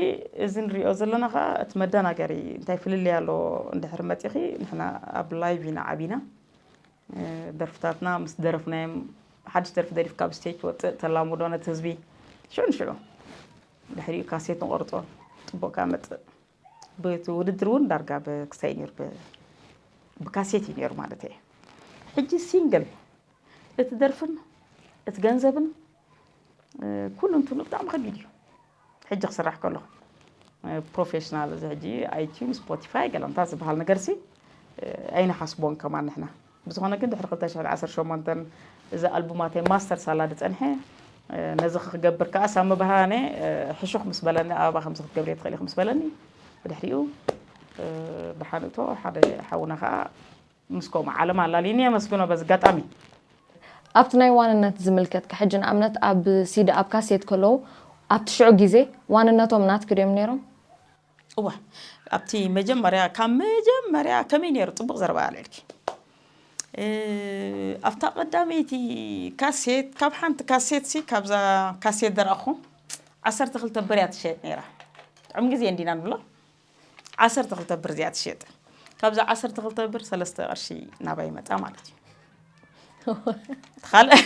እዚ ንሪኦ ዘለና ከዓ እቲ መደናገሪ እንታይ ፍልልይ ኣሎ እንድሕር መፂኺ፣ ንሕና ኣብ ላይቭ ኢና ዓቢና። ደርፍታትና ምስ ደረፍናዮም፣ ሓድሽ ደርፊ ደሪፍካ ኣብ ስቴጅ ትወፅእ፣ ተላምዶ ነቲ ህዝቢ ሽዑ ንሽዑ። ድሕሪኡ ካሴት ንቆርፆ፣ ፅቡቅ ከዓ መፅእ። ብቲ ውድድር እውን ዳርጋ ብክሳይ ነይሩ፣ ብ- ብካሴት እዩ ነይሩ ማለት እየ። ሕጂ ሲንግል እቲ ደርፍን እቲ ገንዘብን ኩሉ እንትኑ ብጣዕሚ ከቢድ እዩ። ሕጂ ክስራሕ ከሎ ፕሮፌሽናል፣ እዚ ሕጂ ኣይቲዩን፣ ስፖቲፋይ፣ ገለምታ ዝበሃል ነገርሲ ኣይንሓስቦን ከማን ንሕና። ብዝኾነ ግን ድሕሪ ክልተ ሽሕን ዓሰርተ ሸሞንተን እዚ ኣልቡማተይ ማስተር ሳላ ዝጸንሐ፣ ነዚ ክገብር ከኣ ሳሚ ብርሃነ ሕሹኽ ምስ በለኒ፣ ኣበባ ከምዚ ክትገብሪ ትኽእሊ ምስ በለኒ፣ ብድሕሪኡ ደሓን እቶ ሓደ ሓውና ከኣ ምስ ከምኡ ዓለም ኣላልዩኒ የመስግኖ በዚ ኣጋጣሚ። ኣብቲ ናይ ዋንነት ዝምልከት ከ፣ ሕጂ ንኣብነት ኣብ ሲዲ ኣብ ካሴት ከለዉ ኣብቲ ሽዑ ግዜ ዋንነቶም ናትኪ ድዮም ነይሮም? እዋ ኣብቲ መጀመርያ ካብ መጀመርያ ከመይ ነይሩ ጽቡቕ ዘረባ ኣልዒልኪ ኣብታ ቀዳመይቲ ካሴት ካብ ሓንቲ ካሴት ሲ ካብዛ ካሴት ደረኣኹ ዓሰርተ ክልተ ብር እያ ትሸየጥ ነይራ ጥዑም ግዜ እንዲና ንብሎ ዓሰርተ ክልተ ብር እዚኣ ትሸጥ ካብዛ ዓሰርተ ክልተ ብር ሰለስተ ቅርሺ ናባይ መፃ ማለት እዩ ካልእ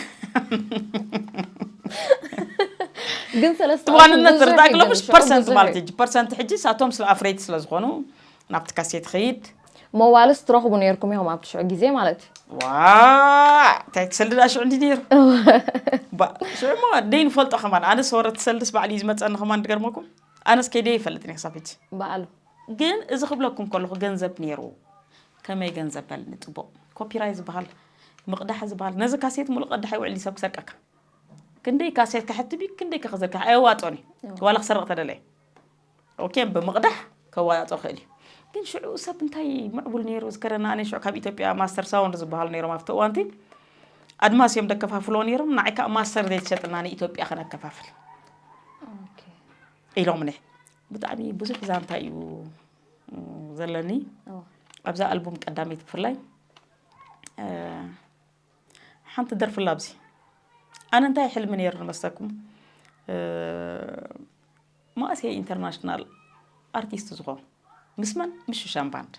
ግን ሰለስተ ዋንነት ዝርዳእ ክለምሽ ፐርሰንት ማለት እዩ ፐርሰንት ሕጂ ሳቶም ስለ ኣፍረይቲ ስለ ዝኾኑ ናብቲ ካሴት ኸይድ መዋልስ ትረኽቡ ነርኩም ኢኹም ኣብቲ ሽዑ ግዜ ማለት እዩ ዋ እንታይ ትሰልድ ኣሽዑ እንዲ ነይሩ ሽዑ ሞ ደይ ንፈልጦ ከማን ኣነስ ወረ ትሰልድስ ባዕሊ እዩ ዝመፀኒ ከማን ትገርመኩም ኣነስ ከይደ ይፈልጥ ክሳብ ሕጂ በዓሉ ግን እዚ ክብለኩም ከለኹ ገንዘብ ነይሩ ከመይ ገንዘብ በልኒ ፅቡቕ ኮፒራይ ዝበሃል ምቕዳሕ ዝበሃል ነዚ ካሴት ሙሉእ ቀዳሓይ ውዕል ሰብ ክሰርቀካ ክንደይ ካሴት ከሕትም እዩ ክንደይ ከኽዘርካ ኣየዋጦን እዩ ዋላ ክሰርቕ ተደለየ ኦኬ ብምቕዳሕ ከዋጦ ክእል እዩ ግን ሽዑ ሰብ እንታይ ምዕቡል ነይሩ ዝከረና ኣነ ሽዑ ካብ ኢትዮጵያ ማስተር ሳውንድ ዝበሃሉ ነይሮም ኣብቲ እዋንቲ ኣድማስ እዮም ደከፋፍሎ ነይሮም ንዓይ ከዓ ማስተር ዘይትሸጥና ንኢትዮጵያ ከነከፋፍል ኢሎምኒ ብጣዕሚ ብዙሕ ዛንታ እዩ ዘለኒ ኣብዛ ኣልቡም ቀዳመይቲ ብፍላይ ሓንቲ ደርፊ ኣላ ኣብዚ ኣነ እንታይ ሕልሚ ነይሩ ንመስለኩም መእሰይ ኢንተርናሽናል ኣርቲስት ዝኾን ምስ መን ምስ ሹሻን ባንድ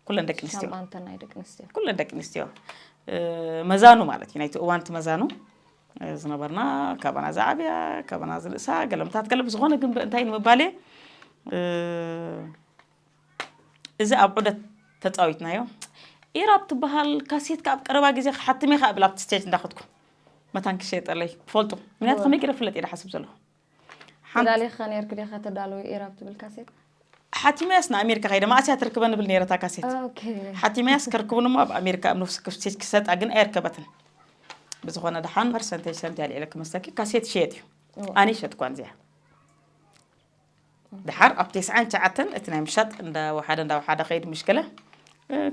ኩለን ደቂ ኣንስትዮ ኩለን ደቂ ኣንስትዮ መዛኑ ማለት እዩ ናይቲ እዋንቲ መዛኑ ዝነበርና ካባና ዝዓብያ ካባና ዝንእሳ ገለምታት ገለ ብዝኾነ ግን እንታይ ንምባል እዚ ኣብ ዑደት ተፃዊትናዮ ኢራብ ትበሃል ካሴት ካብ ቀረባ ግዜ ክሓትም እየ ብላ ኣብቲ ስቴጅ እንዳኸድኩ መታን ክሸጠለይ ክፈልጡ ምክንያቱ ከመይ ገይረ ፍለጥ እየ ሓስብ ዘለኹ ተዳሊኻ ነርክ ዲኻ ተዳለዊ ኢራብ ትብል ካሴት ሓቲመያስ ንኣሜሪካ ከይደ ማእስያ ትርክበ ንብል ነይረታ ካሴት ሓቲመያስ ከርክቡን እሞ ኣብ ኣሜሪካ ኣብ ነፍሲ ክሰጣ ግን ኣይርከበትን ብዝኾነ ደሓን ፐርሰንቴጅ ሰንቲ ኣልዒለ ክመሰኪ ካሴት ሸየጥ እዩ ኣነ ይሸጥኳን እዚኣ ድሓር ኣብ ተስዓን ትሽዓተን እቲ ናይ ምሻጥ እንዳወሓደ እንዳወሓደ ከይድ ምሽ ገለ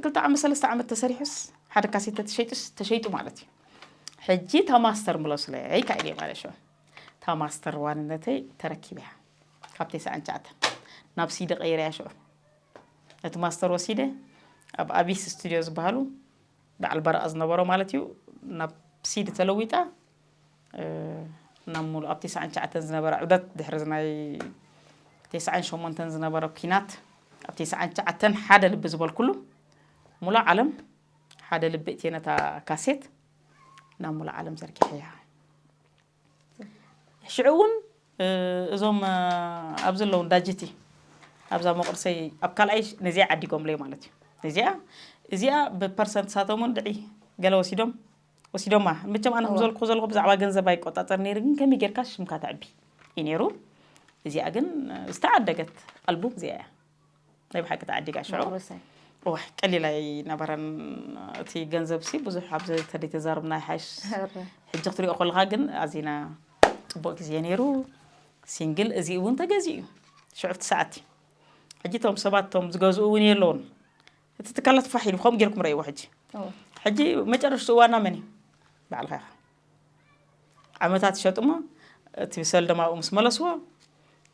ክልተ ዓመት ሰለስተ ዓመት ተሰሪሑስ ሓደ ካሴተ ተሸይጡስ ተሸይጡ ማለት እዩ ሕጂ እታ ማስተር ምለሱለይ ከኢለ ማለት ሽዑ እታ ማስተር ዋንነተይ ተረኪበያ ካብ ተስዓን ትሽዓተን ናብ ሲዲ ቀይረያ ሽዑ እቲ ማስተር ወሲደ ኣብ ኣቢስ ስቱድዮ ዝበሃሉ በዓል በረኣ ዝነበሮ ማለት እዩ ናብ ሲዲ ተለዊጣ ናብ ሙሉ ኣብ ተስዓን ትሽዓተን ዝነበረ ዑደት ድሕሪ ናይ ተስዓን ሸሞንተን ዝነበረ ኲናት ኣብ ተስዓን ትሽዓተን ሓደ ልቢ ዝበልኩሉ ሙሉ ዓለም ሓደ ልቢ እትየ ነታ ካሴት ናብ ሙሉ ዓለም ዘርጊሐያ ሽዑ እውን እዞም ኣብ ዘለዉ እንዳጅቲ ኣብዛ መቁርሰይ ኣብ ካልኣይ ነዚኣ ዓዲጎምለይ ማለት እዩ ነዚኣ እዚኣ ብፐርሰንት ሳቶም እውን ድዒ ገለ ወሲዶም ወሲዶማ መቸም ኣነ ከምዘልኩ ዘለኹ ብዛዕባ ገንዘብ ኣይቆጣጠር ነይሩ ግን ከመይ ጌርካ ሽምካ ተዕቢ እዩ ነይሩ እዚኣ ግን ዝተዓደገት ኣልቡም እዚኣ እያ ናይ ብሓቂ ተዓዲጋ ሽዑ እዋይ ቀሊል ኣይነበረን። እቲ ገንዘብ ሲ ብዙሕ ኣብዚ ተደይ ተዛርብና ይሓይሽ። ሕጂ ክትሪኦ ከለኻ ግን ኣዚና ጽቡቕ ግዜ ነይሩ። ሲንግል እዚ እውን ተገዚኡ እዩ። ሽዑ እቲ ሰዓት እዩ። ሕጂ እቶም ሰባት እቶም ዝገዝኡ እውን የለውን። እቲ ትካላት ፋሕ ኢሉ ከምኡ ጌርኩም ረእይዎ። ሕጂ ሕጂ መጨረሽቲ እዋና መን እዩ? ባዕልኻ ኢኻ። ዓመታት ይሸጡ እሞ እቲ ሰልደማኡ ምስ መለስዎ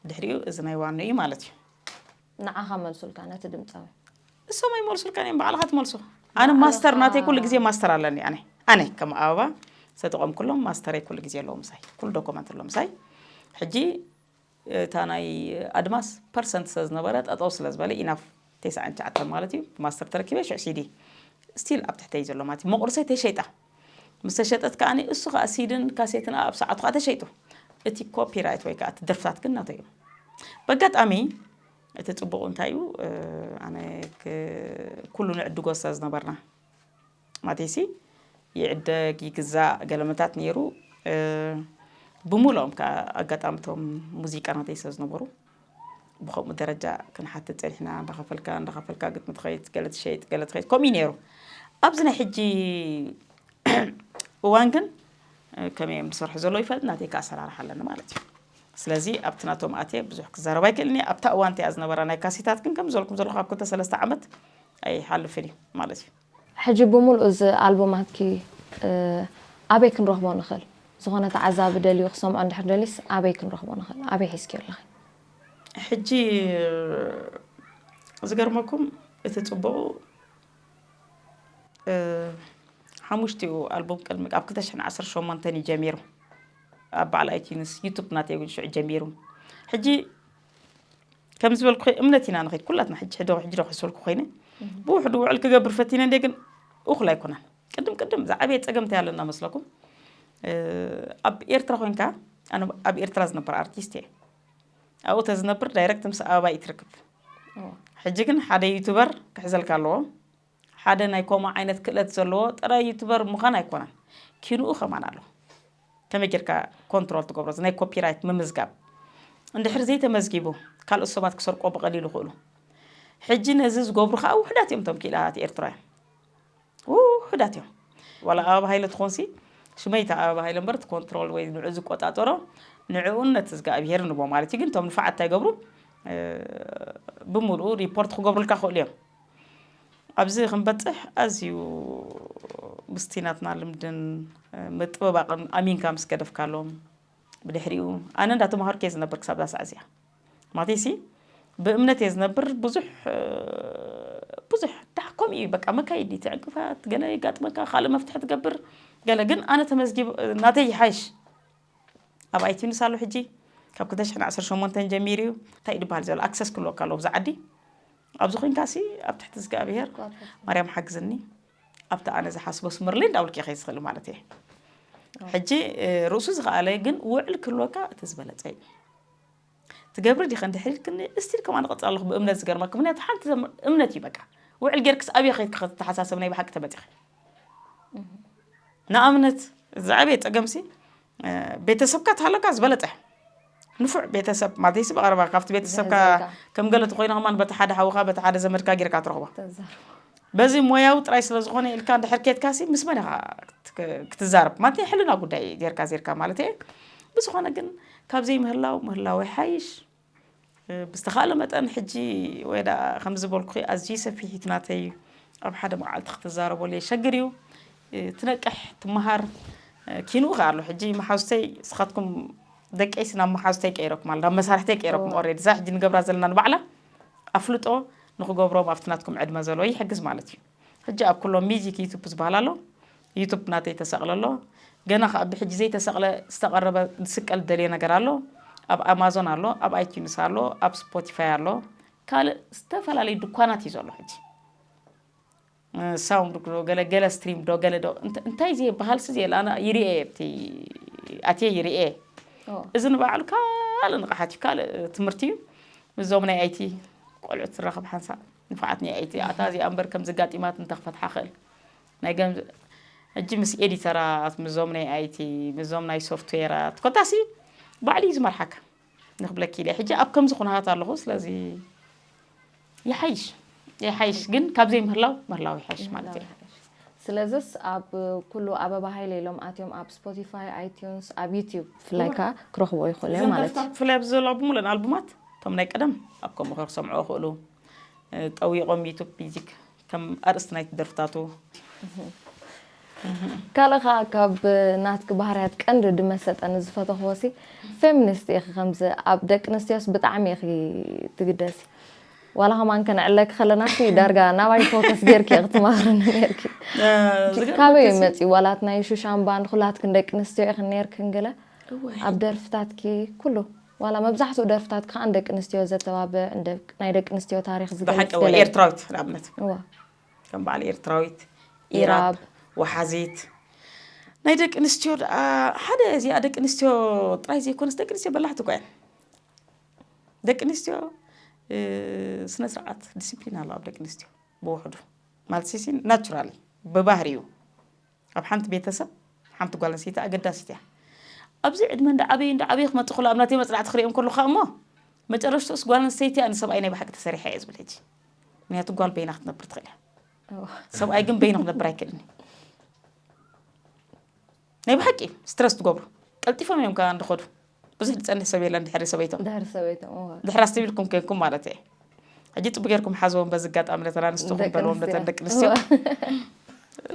ድሕሪኡ እዚ ናይ ዋኑ እዩ ማለት እዩ። ንዓኻ መልሱልካ ነቲ ድምፃዊ። እሶም ኣይመልሱልካን እዮም፣ ባዕልኻ ትመልሶ። ኣነ ማስተር ናተይ ኩሉ ግዜ ማስተር ኣለኒ። ኣነ ኣነ ከም ኣበባ ዝተጠቐምኩሎም ማስተረይ ኩሉ ግዜ ኣለዎ ምሳይ፣ ኩሉ ዶኩመንት ኣለዎ ምሳይ። ሕጂ እታ ናይ ኣድማስ ፐርሰንት ስለ ዝነበረ ጠጠው ስለ ዝበለ ኢናፍ ተስዓን ትሽዓተን ማለት እዩ። ማስተር ተረኪበ ሽዕ ሲዲ ስቲል ኣብ ትሕተይ ዘሎ ማለት እዩ። መቑርሰይ ተሸይጣ ምስ ተሸጠት ከዓኒ እሱ ከዓ ሲድን ካሴትን ኣብ ሰዓቱ ከዓ ተሸይጡ። እቲ ኮፒራይት ወይ ከዓ እቲ ደርፍታት ግን ናተይ እዩ። በጋጣሚ እቲ ፅቡቕ እንታይ እዩ? ኣነ ኩሉ ንዕድጎ ስለ ዝነበርና ማቴሲ ይዕደግ ይግዛእ ገለመታት ነይሩ። ብሙሉኦም ከዓ ኣጋጣሚ እቶም ሙዚቃ ናተይ ስለ ዝነበሩ ብከምኡ ደረጃ ክንሓትት ፀኒሕና። እንዳኸፈልካ እንዳኸፈልካ ግጥሚ ትኸይድ፣ ገለ ትሸይጥ፣ ገለ ትኸይድ፣ ከምኡ እዩ ነይሩ። ኣብዚ ናይ ሕጂ እዋን ግን ከመይ እዮም ዝሰርሑ ዘለዉ ይፈልጥ፣ ናተይ ከዓ ኣሰራርሓ ኣለኒ ማለት እዩ። ስለዚ ኣብቲ ናቶም ኣትየ ብዙሕ ክዛረብ ኣይክእልን እየ። ኣብታ እዋን እቲኣ ዝነበራ ናይ ካሴታት ግን ከም ዝበልኩም ዘለኹ ካብ ክልተ ሰለስተ ዓመት ኣይሓልፍን እዩ ማለት እዩ። ሕጂ ብምሉእ እዚ ኣልቡማትኪ ኣበይ ክንረኽቦ ንኽእል? ዝኾነ ተዓዛቢ ደልዩ ክሰምዖ እንድሕር ደልዩስ ኣበይ ክንረኽቦ ንኽእል? ኣበይ ሒዝኪ ኣለኺ? ሕጂ ዝገርመኩም እቲ ፅቡቑ ሓሙሽቲኡ ኣልቡም ቅድሚ ኣብ ክልተ ሽሕን ዓሰርተ ሸሞንተን እዩ ጀሚሩ። ኣብ በዓል ኣይቲዩንስ ዩቱብ ናተይ እውን ሽዑ ጀሚሩ። ሕጂ ከም ዝበልኩ እምነት ኢና ንኸይድ ኩላትና። ሕጂ ሕዶ ሕጂ ዶ ክስልኩ ኮይነ ብውሕዱ ውዕል ክገብር ፈቲነ እንደ ግን እኹል ኣይኮነን። ቅድም ቅድም ዝዓበየ ፀገም እንታይ ኣለና መስለኩም? ኣብ ኤርትራ ኮይንካ፣ ኣነ ኣብ ኤርትራ ዝነበር ኣርቲስት እየ። ኣብኡ ተዝነብር ዳይረክት ምስ ኣበባ እዩ ትርክብ። ሕጂ ግን ሓደ ዩቱበር ክሕዘልካ ኣለዎ። ሓደ ናይ ከምኡ ዓይነት ክእለት ዘለዎ ጥራይ ዩቱበር ምዃን ኣይኮነን፣ ኪንኡ ከማን ኣሎ። ከመይ ጌርካ ኮንትሮል ትገብሮ? እዚ ናይ ኮፒራይት ምምዝጋብ እንድሕር ዘይተመዝጊቡ ካልኦት ሰባት ክሰርቆ ብቐሊሉ ይኽእሉ። ሕጂ ነዚ ዝገብሩ ከዓ ውሕዳት እዮም እቶም ክኢላታት ኤርትራውያን። ውሕዳት እዮም። ዋላ ኣበባ ሃይለ ትኾንሲ ሽመይታ ኣበባ ሃይለ እምበር እቲ ኮንትሮል ወይ ንዑ ዝቆጣጠሮ ንዕኡን ነቲ እግዚኣብሄር ንቦ ማለት እዩ። ግን እቶም ንፋዓት እንታይ ገብሩ? ብምሉኡ ሪፖርት ክገብሩልካ ክእሉ እዮም። ኣብዚ ክንበፅሕ ኣዝዩ ምስቲ ናትና ልምድን ምጥብባቕን ኣሚንካ ምስ ገደፍካሎም ብድሕሪኡ ኣነ እንዳተምሃርኩ እየ ዝነብር ክሳብ እዛ ሰዓት እዚኣ። ማለተይሲ ብእምነት እየ ዝነብር። ብዙሕ ብዙሕ ዳሕ ከምኡ እዩ በቃ መካይዲ እቲ ዕንቅፋት ገለ የጋጥመካ ካልእ መፍትሒ ትገብር ገለ ግን ኣነ ተመዝጊብ ናተይ ይሓይሽ። ኣብ ኣይቲዩንስ ኣሎ ሕጂ ካብ ክልተ ሽሕን ዓሰርተ ሸሞንተን ጀሚሩ እዩ እንታይ ድበሃል ዘሎ ኣክሰስ ክህልወካ ኣለዎ ብዛ ዓዲ ኣብዚ ኮይንካ ሲ ኣብ ትሕቲ እግዚኣብሄር ማርያም ሓግዝኒ ኣብቲ ኣነ ዝሓስቦ ስምርለይ እንዳብልክ እየ ዝኽእል ማለት እየ። ሕጂ ርእሱ ዝኸኣለ ግን ውዕል ክህልወካ እቲ ዝበለፀ እዩ። ትገብሪ ዲኸ እንድሕር ኢልክኒ ስቲል ከማን እቕፅል ኣለኹ ብእምነት ዝገርመኪ ምክንያቱ ሓንቲ እምነት እዩ በቃ ውዕል ጌርክስ ኣብየ ከይድኪ ከተተሓሳሰብ ናይ ብሓቂ ተመፂኺ ንኣብነት ዝዓበየ ፀገምሲ ቤተሰብካ ተሃለካ ዝበለፀ ንፉዕ ቤተሰብ ማለተይሲ ብቐረባ ካብቲ ቤተሰብካ ከም ገለ ተኮይኑ ከማን በቲ ሓደ ሓውካ በቲ ሓደ ዘመድካ ጌርካ ትረኽቦ በዚ ሞያዊ ጥራይ ስለ ዝኾነ ኢልካ እንድሕር ኬድካሲ ምስ መን ኢኻ ክትዛረብ ማለት ናይ ሕልና ጉዳይ ጌርካ ዜርካ ማለት እየ ብዝኾነ ግን ካብ ዘይምህላው ምህላው ይሓይሽ ብዝተኻእለ መጠን ሕጂ ወይ ደኣ ከም ዝበልኩኺ ኣዝዩ ሰፊሕ እዩ እቲ ናተይ ኣብ ሓደ መዓልቲ ክትዛረበሉ የሸግር እዩ ትነቅሕ ትመሃር ኪንኡ ከ ኣሎ ሕጂ መሓዙተይ ንስኻትኩም ደቀይሲ ናብ መሓዙተይ ቀይረኩም ኣሎ ናብ መሳርሕተይ ቀይረኩም ኦሬዲ እዛ ሕጂ ንገብራ ዘለና ንባዕላ ኣፍልጦ ንክገብሮም ኣብቲ ናትኩም ዕድመ ዘለዎ ይሕግዝ ማለት እዩ ሕጂ ኣብ ኩሎም ሚዚክ ዩቱብ ዝበሃል ኣሎ ዩቱብ ናተይ ተሰቕለ ኣሎ ገና ከዓ ብሕጂ ዘይተሰቕለ ዝተቐረበ ዝስቀል ደልዮ ነገር ኣሎ ኣብ ኣማዞን ኣሎ ኣብ ኣይቲዩንስ ኣሎ ኣብ ስፖቲፋይ ኣሎ ካልእ ዝተፈላለዩ ድኳናት እዩ ዘሎ ሕጂ ሳውንድ ዶ ገለ ገለ ስትሪም ዶ ገለ ዶ እንታይ ዘየበሃል ሲ ዘየለ ኣነ ይርኤ ኣብቲ ኣትየ ይርኤ እዚ ንባዕሉ ካልእ ንቕሓት እዩ ካልእ ትምህርቲ እዩ ምዞም ናይ ኣይቲ ቆልዑት ዝራኸብ ሓንሳእ ንፍዓት ናይ ኣይቲ ኣታ እዚኣ እምበር ከም ዘጋጢማት እንተክፈትሓ ክእል ናይ ገም ሕጂ ምስ ኤዲተራት ምዞም ናይ ኣይቲ ምዞም ናይ ሶፍትዌራት ኮታሲ ባዕሉ እዩ ዝመርሓካ ንክብለኪ ኢለ ሕጂ ኣብ ከምዚ ኩነታት ኣለኹ ስለዚ ይሓይሽ ይሓይሽ፣ ግን ካብ ዘይምህላው ምህላው ይሓይሽ ማለት እዩ። ስለዚስ ኣብ ኩሉ ኣበባ ሃይለ ኢሎም ኣትዮም ኣብ ስፖቲፋይ፣ ኣይቲዩንስ፣ ኣብ ዩቲዩብ ብፍላይ ከዓ ክረኽቦ ይኽእሉ እዮም እዞም ማለት እዩ። ደርፍታት ብፍላይ ኣብዚ ዘሎ ብሙሉእ ኣልቡማት እቶም ናይ ቀደም ኣብ ከምኡ ክሰምዑ ይኽእሉ። እ፣ ጠዊቖም ዩቱብ ሚዚክ ከም ኣርእስቲ ናይቲ ደርፍታቱ። ካልእ ከዓ ካብ ናትኪ ባህርያት ቀንዲ ድመሰጠኒ ዝፈተኽዎ ሲ ፌሚኒስት ኢኺ። ከምዚ ኣብ ደቂ ኣንስትዮስ ብጣዕሚ ኢኺ ትግደሲ። ዋላ ከማን ከነዕለኪ ከለና ሲ ዳርጋ ናባይ ፎከስ ጌርኪ ኢኺ ትማኽርኒ ኔርኪ። እ፣ ዝገርመኪ ካበይ ሲ- መፂ ዋላት ናይ ሹሻን ባንድ ኩላትክን ደቂ ኣንስትዮ ኢኽን ኔርክን ገለ እወ። ኣብ ደርፍታትኪ ኩሉ ዋላ መብዛሕትኡ ደርፍታት ከዓ ንደቂ ኣንስትዮ ዘተባብዕ እንደ- ናይ ደቂ ኣንስትዮ ታሪክ ብሓቂ ዝገልፅ እወ፣ ገለ ኤርትራዊት ንኣብነት እዋ ከም በዓል ኤርትራዊት ኢራብ። ኢራብ፣ ወሓዚት፣ ናይ ደቂ ኣንስትዮ ደኣ ሓደ እዚኣ ደቂ ኣንስትዮ ጥራይ ዘይኮነስ ደቂ ኣንስትዮ በላሕቲ እኳ እየን። ደቂ ኣንስትዮ እ፣ ስነ ስርዓት ዲሲፕሊን ኣለዋ ኣብ ደቂ ኣንስትዮ ብውሕዱ ማለት ሲ ናቹራሊ ብባህሪኡ ኣብ ሓንቲ ቤተሰብ ሓንቲ ጓል ኣንስተይቲ ኣገዳሲት እያ። ኣብዚ ዕድመ እንዳዓበዩ እንዳዓበዩ ክመፅእ ከሎ ኣብ ናተይ መፅናዕቲ ክሪኦም ከለኹ እሞ መጨረሽትኡስ ጓል ኣንስተይቲ እያ ንሰብኣይ ናይ ብሓቂ ተሰሪሐ እየ ዝብል ሕጂ። ምክንያቱ ጓል በይና ክትነብር ትኽእል እያ። ሰብኣይ ግን በይኑ ክነብር ኣይክእልን እዩ። ናይ ብሓቂ ስትረስ ትገብሩ ቀልጢፎም እዮም ከዓ እንድኸዱ ብዙሕ ዝፀንሕ ሰብ የለን ድሕሪ ሰበይቶም ድሕሪ ሰበይቶም እዋ ድሕሪ ኣስተቢልኩም ኮንኩም ማለት እየ። ሕጂ ፅቡ ጌርኩም ሓዝዎም በዚ ኣጋጣሚ ነተን ኣንስትኹም ደቂ በልዎም ኣንስትዮ። ነተን ደቂ ኣንስትዮ።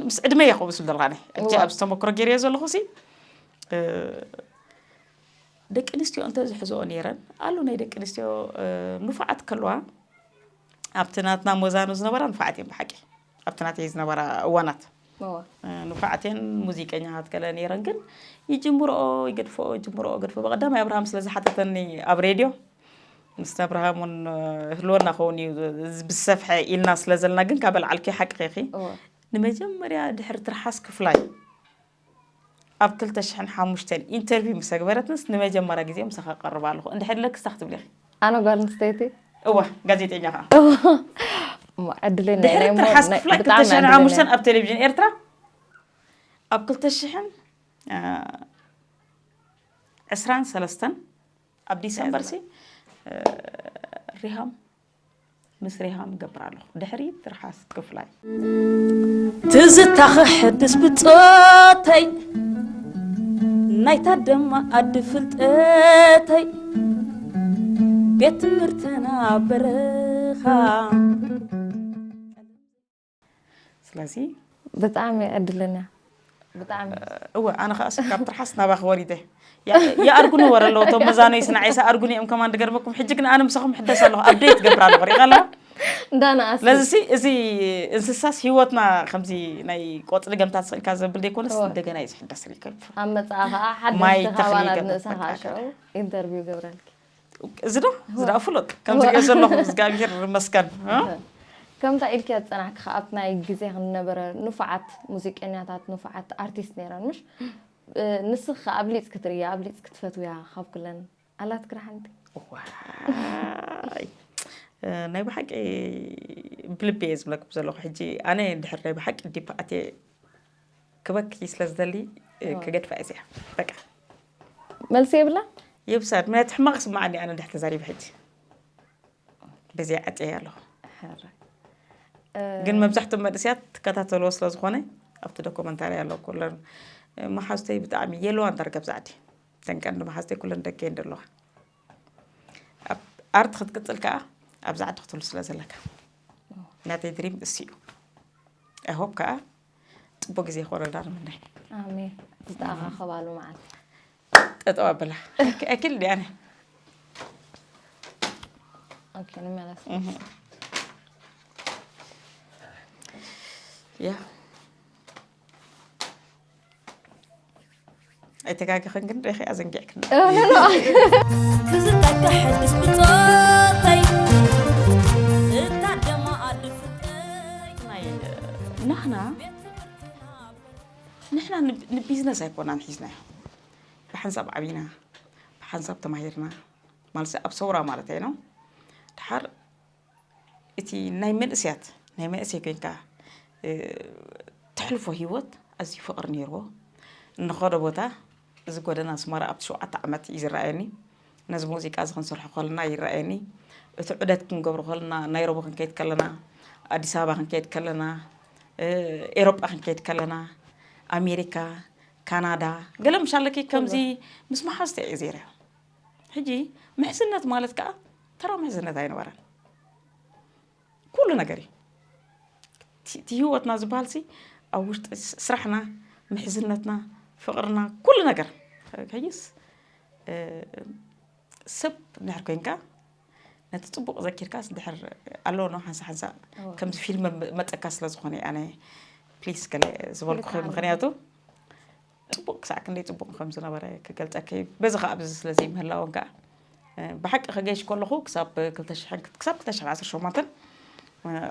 ምስ ዕድመ እየ ከምኡ ዝብል ዘለካ ነ ሕጂ እዋ። ኣብዚ ተመክሮ ገይርዮ ዘለኹ ሲ እ፣ ደቂ ኣንስትዮ እንተ ዝሕዝኦ ነይረን ኣሎ ናይ ደቂ ኣንስትዮ እ፣ ንፉዓት ከለዋ ኣብቲ ናትና ሞዛኑ ዝነበራ ንፉዓት እየን ብሓቂ ኣብቲ ናተይ ዝነበራ እዋናት እዋ እ፣ ንፉዓት እየን ሙዚቀኛታት ገለ ነይረን ግን ይጅምርኦ ይገድፍኦ ይጅምርኦ ገድፎ በቀዳማይ ኣብርሃም ስለ ዝሓተተኒ ኣብ ሬድዮ ምስ ኣብርሃም እውን ህልወና ከውን እዩ ብዝሰፍሐ ኢልና ስለ ዘለና ግን ካብ በልዓልኪ ሓቂ ኺ እዋ ንመጀመርያ ድሕሪ ትርሓስ ክፍላይ ኣብ ክልተ ሽሕን ሓሙሽተን ኢንተርቪው ምስ ኣግበረትንስ ንመጀመርያ ግዜ ምሳኻ ቀርብ ኣለኹ እንድሕር ለክስታ ክትብሊ ኢኺ ኣነ ጓል ኣንስተይቲ እዋ ጋዜጠኛ ከዓ እሞ ዕድለኛ ድሕሪ ናይ እሞ ትርሓስ ናይ- ክፍላይ ብጣዕሚ ክልተ ሽሕን ሓሙሽተን ኣብ ቴሌቪዥን ኤርትራ ኣብ ክልተ ሽሕን ዕስራን ሰለስተን ኣብ ዲሰምበር ሲ ሪሃም ምስ ሪሃም ገብር ኣለኹ ድሕሪ ትርሓስ ክፍላይ ትዝታ ክሕድስ ብጾተይ ናይታ ደማ ኣዲ ፍልጠተይ ቤት ትምህርትና በረኻ ስለዚ ብጣዕሚ ዕድለኛ ብጣዕሚ እወ ኣነ ከዓ ካብ ትርሓስ ናባኺ ወሪደ ይኣርጉኒ ወረ ኣለዎ እቶም መዛኖይ ስናዓይሳ ኣርጉኒ እዮም ከማን ድገርመኩም ሕጂ ግን ኣነ ምሳኹም ሕደስ ኣለኹ ኣብደይት ገብር ኣለኹ ሪኢኻ ኣለኹ እንዳና ኣስ ስለዚ ሲ እዚ እንስሳስ ሂወትና ከምዚ ናይ ቆፅሊ ገምታት ስኢልካ ዘብል ዘይኮነስ እወ። እንደገና እዩ ዝሕደስ ሪከብ ኣብ መፅኣ ከዓ ማይ ሓደሽቲ ተኽሊ ካባና ገምታት ንእሳኻ በቃ። ሽዑ ኢንተርቪው ገብረልኪ እዚ ዶ እዚ ዳ ፍሉጥ ከምዚ ሪኦ ዘለኹ እግዚኣብሔር ይመስገን እ? ከምታ ኢልክያ ዝፀናሕኪ ከዓ ኣብቲ ናይ ግዜ ክንነበረ ንፉዓት ሙዚቀኛታት ንፉዓት ኣርቲስት ነይረን ምሽ እ፣ ንስኺ ከዓ ኣብሊፅ ክትርእያ ኣብሊፅ ክትፈትውያ ካብ ኩለን ኣላትኪ ዶ ሓንቲ ዋይ እ፣ ናይ ብሓቂ ብልቢ እየ ዝብለኩም ዘለኹ ሕጂ ኣነ ድሕር ናይ ብሓቂ ዲፕ ኣትየ ክበኪ ስለ ዝደሊ እ፣ እዋ። ክገድፋ እየ እዚኣ በቃ መልሲ የብላ ይብሳድ ምክንያቱ ሕማቕ ስማዓኒ ኣነ ድሕር ተዛሪበ ሕጂ በዚኣ ዓፅየ ኣለኹ ሕረ ግን መብዛሕትኦም መንእስያት ትከታተልዎ ስለ ዝኾነ ኣብቲ ዶኩመንታሪ ኣሎ ኩለን መሓዝተይ ብጣዕሚ የለዋን ዳርጋ ብዛ ዓዲ ተን ቀንዲ መሓዝተይ ኩለን ደቂ እየን ዘለዋ ኣብ ኣርት ክትቅፅል ከዓ ኣብዛ ዓዲ ክትህሉ ስለ ዘለካ ናተይ ድሪም እሱ እዩ ኣይሆፕ ከዓ ፅቡቅ ግዜ ይኾነልና ንምነ ኣሜን ዝተኣኻኸባሉ መዓልቲ ጠጠው ኣበላ ኣኪል ዲያነ ኦኬ ንመለስ ያ ኣይተጋገኸን ግን ሬኸ ኣዘንጊዕክን ትዝታ ከሕድስ ብጾተይ እታ ደማ ኣዲ ፍልጠይ ናይ ናህና ንሕና ንብ- ንቢዝነስ ኣይኮናን ሒዝናዮ ብሓንሳብ ዓቢና ብሓንሳብ ተማሂርና ማለት ኣብ ሰውራ ማለት እየ ነው ድሓር እቲ ናይ መንእስያት ናይ መንእሰይ ኮይንካ እ፣ ተሕልፎ ህይወት ኣዝዩ ፍቕሪ ነይርዎ እንኸዶ ቦታ እዚ ጎደና ኣስመራ ኣብቲ ሸውዓተ ዓመት እዩ ዝረኣየኒ ነዚ ሙዚቃ እዚ ክንሰርሖ ከለና ይረኣየኒ እቲ ዑደት ክንገብሮ ከለና ናይ ረቦ ክንከይድ ከለና ኣዲስ ኣበባ ክንከይድ ከለና፣ ኤሮጳ ክንከይድ ከለና፣ ኣሜሪካ፣ ካናዳ፣ ገለ ምሻለኪ ከምዚ ምስ መሓዝተ እየ ዘይረ። ሕጂ ምሕዝነት ማለት ከዓ ተራ ምሕዝነት ኣይነበረን። ኩሉ ነገር እዩ። እቲ ህይወትና ዝበሃል ሲ ኣብ ውሽጢ ስራሕና፣ ምሕዝነትና፣ ፍቕርና፣ ኩሉ ነገር ከይስ ሰብ ድሕር ኮይንካ ነቲ ጽቡቕ ዘኪርካስ ድሕር ኣሎ ኖ ሓንሳ ሓንሳ ከምዚ ፊልም መጸካ ስለ ዝኾነ ኣነ ፕሊስ ገለ ዝበልኩ ምክንያቱ ጽቡቕ ክሳዕ ክንደይ ጽቡቕ ከም ዝነበረ ክገልጸኪ በዚ ከዓ ኣብዚ ስለ ዘይምህላውን ከዓ ብሓቂ ከገይሽ ከለኹ ክሳብ ክሳብ ክልተ ሽሕን ዓሰርተ ሸሞንተን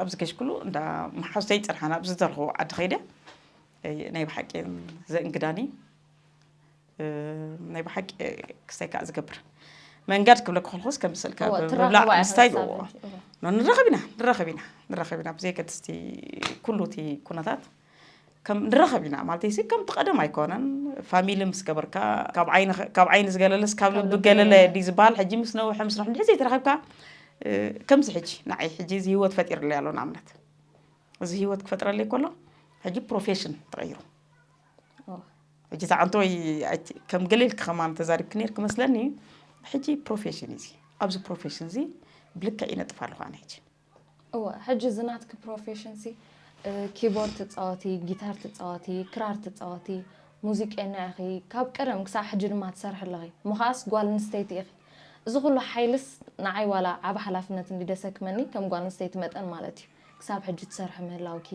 ኣብዚ ገሽ ኩሉ እንዳ መሓዙተይ ይፅንሓና ኣብዚ ዝተረኽቦ ዓዲ ከይደ ናይ ብሓቂ ዘእንግዳኒ ናይ ብሓቂ ክስታይ ከዓ ዝገብር መንገድ ክብለክ ከለኹስ ከም ስእልካ ምብላዕ ምስታይ ንረኸብ ኢና ንረኸብ ኢና ንረኸብ ኢና ብዘይ ገድስቲ ኩሉ እቲ ኩነታት ከም ንረኸብ ኢና ማለት ሲ ከም ቀደም ኣይኮነን ፋሚሊ ምስ ገበርካ ካብ ዓይኒ ዝገለለስ ካብ ልቢ ገለለ ዲ ዝበሃል ሕጂ ምስ ነውሐ ምስ ነውሐ ዘይተረኸብካ ከምዚ ሕጂ ንዓይ ሕጂ እዚ ህይወት ፈጢርለይ ኣሎ ንኣብነት እዚ ህይወት ክፈጥረለይ ከሎ ሕጂ ፕሮፌሽን ተቐይሩ ሕጂ ተዓንቶ ከም ገሌልክ ከማን ተዛሪብክ ነርክ መስለኒ ሕጂ ፕሮፌሽን እዚ ኣብዚ ፕሮፌሽን እዚ ብልክዕ ይነጥፍ ኣለኹ ኣነ ሕጂ እወ ሕጂ እዚ ናትኪ ፕሮፌሽን ሲ ኪቦርድ ትፃወቲ ጊታር ትፃወቲ ክራር ትፃወቲ ሙዚቀኛ ኢኺ ካብ ቀደም ክሳብ ሕጂ ድማ ትሰርሒ ኣለኺ ምኻስ ጓል ኣንስተይቲ ኢኺ እዚ ኩሉ ሓይልስ ንዓይ ዋላ ዓብ ሓላፍነት እንዲ ደሰክመኒ ከም ጓል ኣንስተይቲ መጠን ማለት እዩ ክሳብ ሕጂ ትሰርሒ ምህላውኪ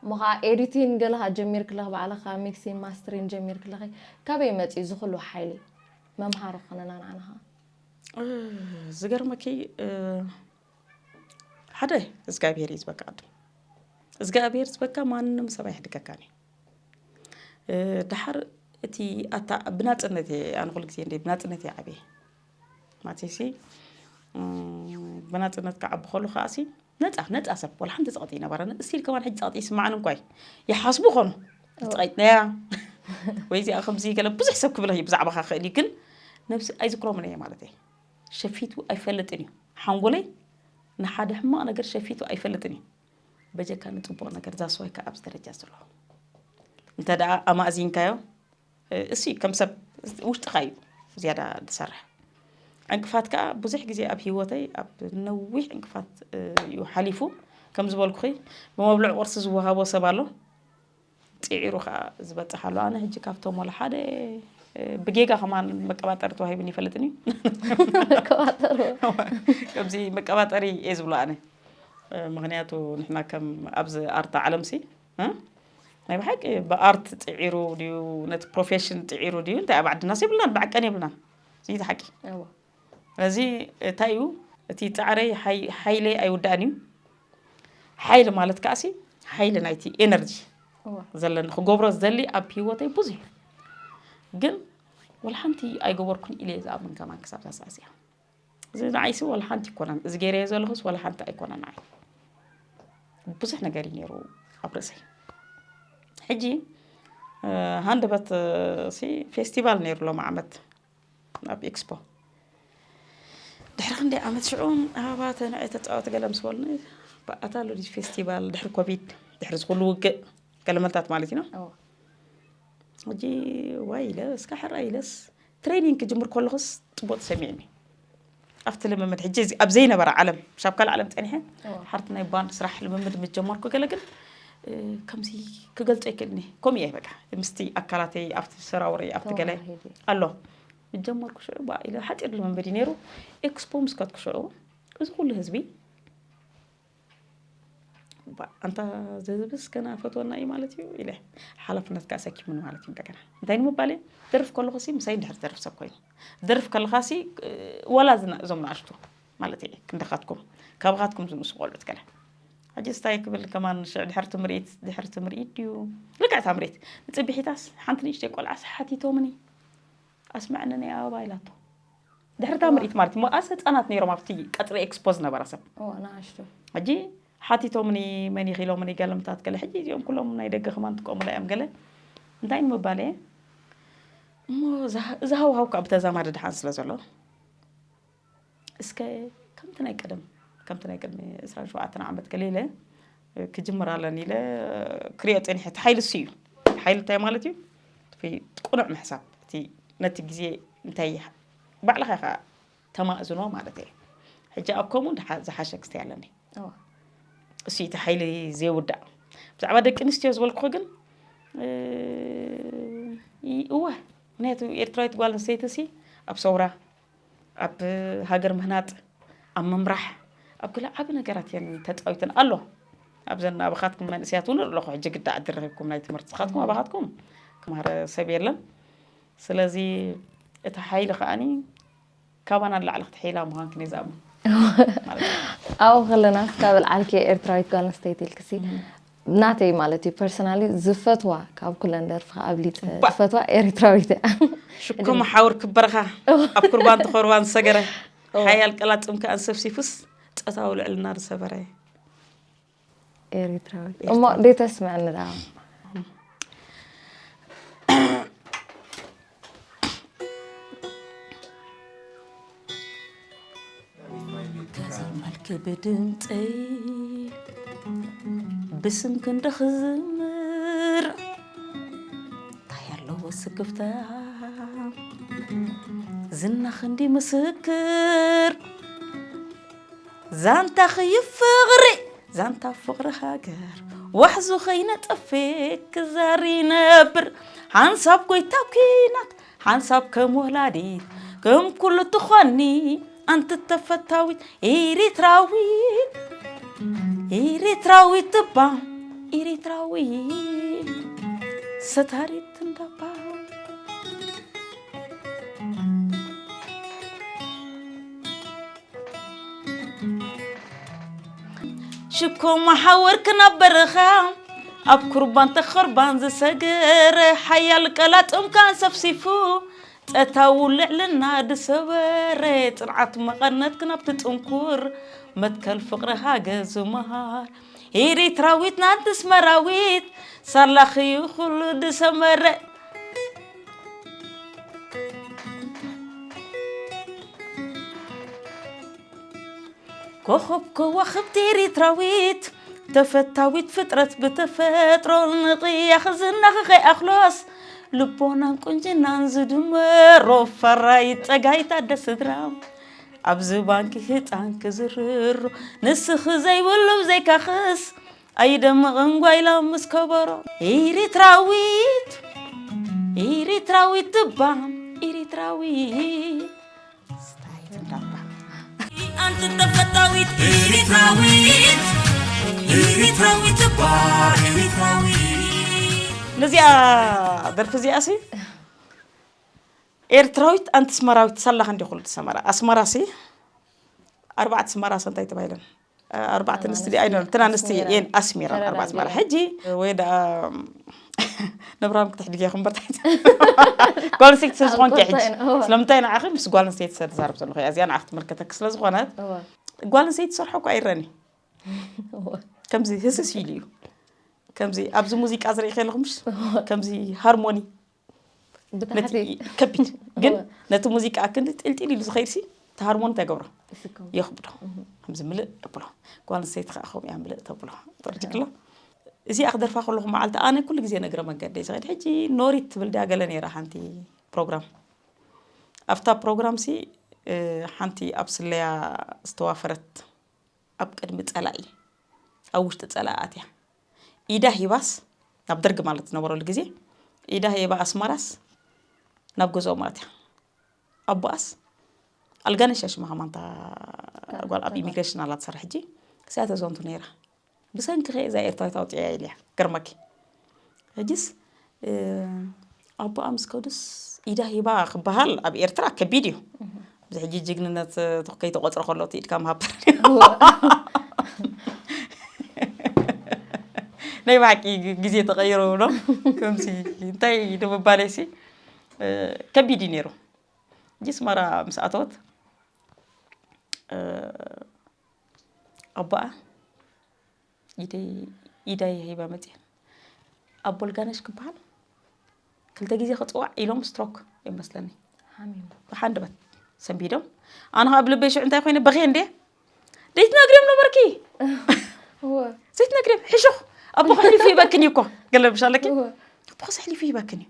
እሞ ከዓ ኤዲቲን ገለኻ ጀሚርክለኽ ባዕልኻ ሚክሲን ማስትሪን ጀሚርክለኺ ካበይ መፂኡ እዚ ኩሉ ሓይሊ መምሃሪ ኮነና ንዓና ከዓ ዝገርመኪ ሓደ እግዚኣብሔር እዩ ዝበካ ቅድም እግዚኣብሔር ዝበካ ማንም ሰብ ኣይሕድገካን እዩ ድሓር እቲ ኣታ ብናፅነት እየ ኣነ ኩሉ ግዜ እንደ ብናፅነት እየ ዓብየ ማቴሲ ብናፅነት ክዓቢ ከሉ ከዓሲ ነፃ ነፃ ሰብ ወላ ሓንቲ ፀቕጢ ይነበረን እስቲል ከማን ሕጂ ፀቕጢ ይስማዓን እንኳይ ይሓስቡ ኾኑ ፀቂጥናያ ወይ እዚኣ ከምዚ ገለ ብዙሕ ሰብ ክብለኽ እዩ ብዛዕባኻ ክእል እዩ ግን ነብሲ ኣይዝክሮምን እየ ማለት እየ ሸፊቱ ኣይፈልጥን እዩ ሓንጎለይ ንሓደ ሕማቕ ነገር ሸፊቱ ኣይፈልጥን እዩ በጀካ ንፅቡቕ ነገር ዛስዋይ ከዓ ኣብዚ ደረጃ ዘሎ እንተ ደኣ ኣማእዚንካዮ እሱ ከም ሰብ ውሽጥኻ እዩ ዝያዳ ዝሰርሕ ዕንቅፋት ከዓ ብዙሕ ግዜ ኣብ ህይወተይ ኣብ ነዊሕ ዕንቅፋት እዩ ሓሊፉ ከም ዝበልኩኺ ብመብልዕ ቁርሲ ዝወሃቦ ሰብ ኣሎ ፂዒሩ ከዓ ዝበፅሕ ኣሎ ኣነ ሕጂ ካብቶም ወላ ሓደ ብጌጋ ከማን መቀባጠሪ ተዋሂብን ይፈልጥን እዩ ከባጠሩ ከምዚ መቀባጠሪ እየ ዝብሎ ኣነ ምክንያቱ ንሕና ከም ኣብዚ ኣርት ዓለም ሲ ናይ ብሓቂ ብኣርት ፅዒሩ ድዩ ነቲ ፕሮፌሽን ፅዒሩ ድዩ እንታይ ኣብ ዓድናስ የብልናን ብዓቀን የብልናን እዚ ሓቂ ስለዚ እንታይ እዩ እቲ ፃዕረይ ሓይለይ ኣይውዳእን እዩ ሓይሊ ማለት ከዓሲ ሓይሊ ናይቲ ኤነርጂ ዘለኒ ክገብሮ ዝደሊ ኣብ ህይወተይ ብዙሕ ግን ወላ ሓንቲ ኣይገበርኩን ኢለ ዝኣምን ከማን ክሳብ ዛሳእስያ እዚ ንዓይሲ ወላ ሓንቲ ይኮነን እዚ ገይረዮ ዘለኹስ ወላ ሓንቲ ኣይኮነን ንዓይ ብዙሕ ነገር እዩ ነይሩ ኣብ ርእሰይ ሕጂ ሃንደበት ሲ ፌስቲቫል ነይሩ ሎም ዓመት ኣብ ኤክስፖ ድሕሪ ክንደይ ዓመት ሽዑ ኣባተ ንዐ ተፃወት ገለ ምስ በሉኒ ብኣታ ኣሎ ፌስቲቫል ድሕሪ ኮቪድ ድሕሪ ዝኩሉ ውግእ ገለመልታት ማለት እዩ ሕጂ ዋይ ኢለ እስካ ሕራ ኢለስ ትሬኒንግ ክጅምር ከለኹስ ፅቡቅ ተሰሚዕኒ ኣብቲ ልምምድ ሕጂ ኣብ ዘይነበረ ዓለም ሻብ ካልእ ዓለም ፀኒሐ ሓርቲ ናይ ባንድ ስራሕ ልምምድ ምስ ጀመርኩ ገለ ግን ከምዚ ክገልፆ ይክእልኒ ከምኡ እየ በቃ ምስቲ ኣካላተይ ኣብቲ ሰራውረይ ኣብቲ ገለ ኣሎ ምስ ጀመርኩ ሽዑ ባ ኢለ ሓፂር ልምምድ እዩ ነይሩ ኤክስፖ ምስ ከድኩ ሽዑ እዚ ኩሉ ህዝቢ ኣንታ እዚ ህዝብስ ገና ፈትወና እዩ ማለት እዩ ኢለ ሓላፍነት ከዓ ሰኪሙኒ ማለት እዩ እንደገና እንታይ ንምባል ደርፍ ከለኹ ሲ ምሳይ እንድሕር ደርፍ ሰብ ኮይኑ ደርፍ ከለኻ ሲ ወላ እዞም ንኣሽቱ ማለት እየ ክንደኻትኩም ካብኻትኩም ዝንእሱ ቆልዑት ገለ ሕጂ ስታይ ክብል ከማን ሽዕ ድሕርቲ ምርኢት ድሕርቲ ምርኢት ድዩ ልክዕታ ምርኢት ንፅቢሒታስ ሓንቲ ንእሽተይ ቆልዓስ ሓቲቶምኒ ኣስምዐኒ ናይ ኣበባ ኢላቶ ድሕርታ ምርኢት ማለት እሞ ኣስ ህፃናት ነይሮም ኣብቲ ቀፅሪ ኤክስፖ ዝነበረ ሰብ ንኣሽቱ ሕጂ ሓቲቶምኒ መን ይኽኢሎምኒ ገለምታት ገለ ሕጂ እዚኦም ኩሎም ናይ ደገ ከማን ጥቀሙላ እዮም ገለ እንታይ ንምባል እየ እሞ እዚ ሃውሃው ከዓ ብተዛማዲ ድሓን ስለ ዘሎ እስከ ከምቲ ናይ ቀደም ከምቲ ናይ ቅድሚ ዕስራን ሸውዓተን ዓመት ገለ ኢለ ክጅምር ኣለኒ ኢለ ክሪኦ ጸኒሐ። እቲ ሓይሊ እሱ እዩ። ሓይሊ እንታይ ማለት እዩ? እቲ ቅኑዕ ምሕሳብ፣ እቲ ነቲ ግዜ እንታይ ይሓ-፣ ባዕልኻ ኢኻ ተማእዝኖ ማለት እየ። ሕጂ ኣብ ከምኡ ድሓ-፣ ዝሓሸ ክስተይ ኣለኒ። እዋ። እሱ እቲ ሓይሊ ዘይውዳእ። ብዛዕባ ደቂ ኣንስትዮ ዝበልኩ ግን፣ እ፣ ይ-፣ እወ፣ ምኽንያቱ ኤርትራዊት ጓል ኣንስተይቲ ሲ ኣብ ሰውራ፣ ኣብ ሃገር ምህናጥ፣ ኣብ ምምራሕ፣ ኣብ ገለ ዓቢ ነገራት እየን ተጻዊተን ኣሎ። ኣብዘን ኣባኻትኩም መንእሰያት እውን ኣለኹ፣ ሕጂ ግዳ ዕድል ረኺብኩም ናይ ትምህርቲ። ንስኻትኩም ኣባኻትኩም ክምሃረ ሰብ የለን። ስለዚ እቲ ሓይሊ ከኣኒ ካባና ንላዕሊ ክትሕይላ ምዃንክን እየ ዝኣምን። ማለት እዩ። ኣብኡ ከለና እስካ በልዓልኪ ኤርትራዊት ጓል ኣንስተይቲ ኢልክሲ፣ ናተይ ማለት እዩ፣ ፐርሰናሊ ዝፈትዋ፣ ካብ ኩለን ደርፍኻ ኣብሊፀ እባ! ዝፈትዋ ኤርትራዊት እያ። ሽኮ መሓውር ክበረኻ፣ ኣብ ኩርባን ተኾርባን ዝሰገረ፣ እዋ። ሓያል ቀላጽም ከኣ ኣንሰፍሲፉስ፣ ጸታዊ ልዕልና ዝሰበረ። ኤርትራዊ። ኤርትራዊ። እሞ ደይ ተስምዐኒ ደኣ። ከዘመልኪ ብድምፀይ ብስም ክንዲ ክዝምር እንታይ ኣለዎ ስክፍታ ዝና ክንዲ ምስክር ዛንታ ክዩ ፍቕሪ ዛንታ ፍቕሪ ሃገር ዋሕዙ ኸይነጠፌ ክዛር ይነብር ሓንሳብ ጎይታ ኣብ ኲናት ሓንሳብ ከም ወላዲት ከም ኩሉ ትኾኒ ኣንቲ ተፈታዊት ኤሪትራዊት ኤሪትራዊት እባ ኤሪትራዊት ሰታሪት እንዳባ ሽኮ መሓወር ክናበርኻ ኣብ ኩርባን ተኸርባን ዝሰገረ ሓያል ቀላጥምካ ሰፍሲፉ ጸታዊ ልዕልና ድሰበረ ጽንዓት መቐነት ክናብ ትጥንኩር መትከል ፍቕሪ ሃገር ዝመሃር ኤሪትራዊት ናንቲ ስመራዊት ሳላኽዩ ኩሉ ድሰመረ ኮኸብ ከዋኽብቲ ኤሪትራዊት ተፈታዊት ፍጥረት ብተፈጥሮ ንቕያ ክዝናኺ ከይኣኽሎስ ልቦናን ቁንጅናን ዝድመሮ ፈራይት ጸጋይት ኣደ ስድራ ኣብዚ ባንኪ ህፃን ክዝርሮ ንስኺ ዘይብሉ ብዘይካኽስ ኣይደምቕን ጓይላ ምስ ከበሮ ኤሪትራዊት ኤሪትራዊት ትባ ኤሪትራዊት ስታይት እንዳባ ኣንቲ ተፈታዊት ኤሪትራዊት ኤሪትራዊት ትባ ኤሪትራዊት ነዚኣ ደርፊ እዚኣ ሲ ኤርትራዊት ኣንቲ ስመራዊት ሳላ ክንዲ ኩሉ ሰመራ ኣስመራ ሲ ኣርባዕተ ስመራ ሰንታይ ተባሂለን ኣርባዕተ ኣንስቲ ኣንስቲ፣ ኣይኖ እተን ኣንስቲ ኣስሚራ። እየን ኣስሚራ ተረዳዲኤን። ኣርባዕተ ስመራ ሕጂ ወይ ደኣ ነብራም ክትሕድግያ ክንበርታይ ጓል ኣንስተይቲ ስለ ዝኾንኪ ሕጂ ኣንቆርታይ ነው። ስለምንታይ ንዓኺ ምስ ጓል ኣንስተይቲ ስለ ዝዛረብ ዘለኹ እያ እዚኣ ንዓኺ ትምልከተኪ ስለ ዝኾነት እወ። ጓል ኣንስተይቲ ትሰርሖ እኮ ኣይረኒ እወ። ከምዚ ህስስ ኢሉ እዩ ከምዚ ኣብዚ ሙዚቃ ዝርኢ ከለኹምሽ ከምዚ ሃርሞኒ ብታሕቲ ነቲ ከቢድ ግን እወ። ነቲ ሙዚቃ ክንዲ ጥልጥል ኢሉ ዝኸይድ ሲ ተሃርሞን እንታይ ገብሮ ይስከም። የኽብዶ ከምዚ ምልእ ተብሎ ጓል ኣንስተይቲ ከዓ ከምኡ እያ ምልእ ተብሎ ተረዲክሎ እዚኣ ክደርፋ ከለኹ መዓልቲ ኣነ ኩሉ ግዜ ነግረ መንገዲ ዝኸድ ሕጂ ኖሪት ትብል ድያ ገለ ነይራ ሓንቲ ፕሮግራም ኣብታ ፕሮግራም ሲ እ፣ ሓንቲ ኣብ ስለያ ዝተዋፈረት ኣብ ቅድሚ ጸላኢ ኣብ ውሽጢ ጸላኢ ኣትያ ኢዳ ሂባስ ናብ ደርጊ ማለት ዝነበረሉ ግዜ ኢዳ ሂባ ኣስመራስ ናብ ገዝኦም ኣትያ ኣቦኣስ ኣልጋነሽ እያ ሽማ ከማንታ ጓል ኣብ ኢሚግሬሽን ኣላ ትሰርሕ ሕጂ እዚኣ ተዘንቱ ነይራ ብሰንኪ ከ እዛ ኤርትራዊት ኣውፅያ ኢልያ ገርመኪ ሕጂስ እ፣ ኣቦኣ ምስ ከዱስ ኢዳ ሂባ ክበሃል ኣብ ኤርትራ ከቢድ እዩ ኣብዚ ሕጂ ጅግንነት ከይተቆፅረ ከሎ እቲ ኢድካ ምሃብ ናይ ብሓቂ ግዜ ተቐይሩ ብሎ ከምዚ እንታይ ንምባለሲ ከቢድ እዩ ነይሩ ሕጂ ስመራ ምስ ኣተወት ኣቦኣ ኢደይ ኢዳይ ሂባ መፅኤን ኣቦ ልጋነሽ ክበሃል ክልተ ግዜ ክፅዋዕ ኢሎም ስትሮክ ይመስለኒ ሓሚሙ። ብሓንደበት ሰንቢዶም ኣነ ከዓ ብልበይ ሽዑ እንታይ ኮይነ በኽየ እንዴ ደይትነግርዮም ነበርኪ እወ። ዘይትነግርዮም ሕሹኽ ኣቦኻ ሕሊፉ ይበክን እዩ እኮ ገለ ብሻለኪ ኣቦኻስ ሕሊፉ ይበክን እዩ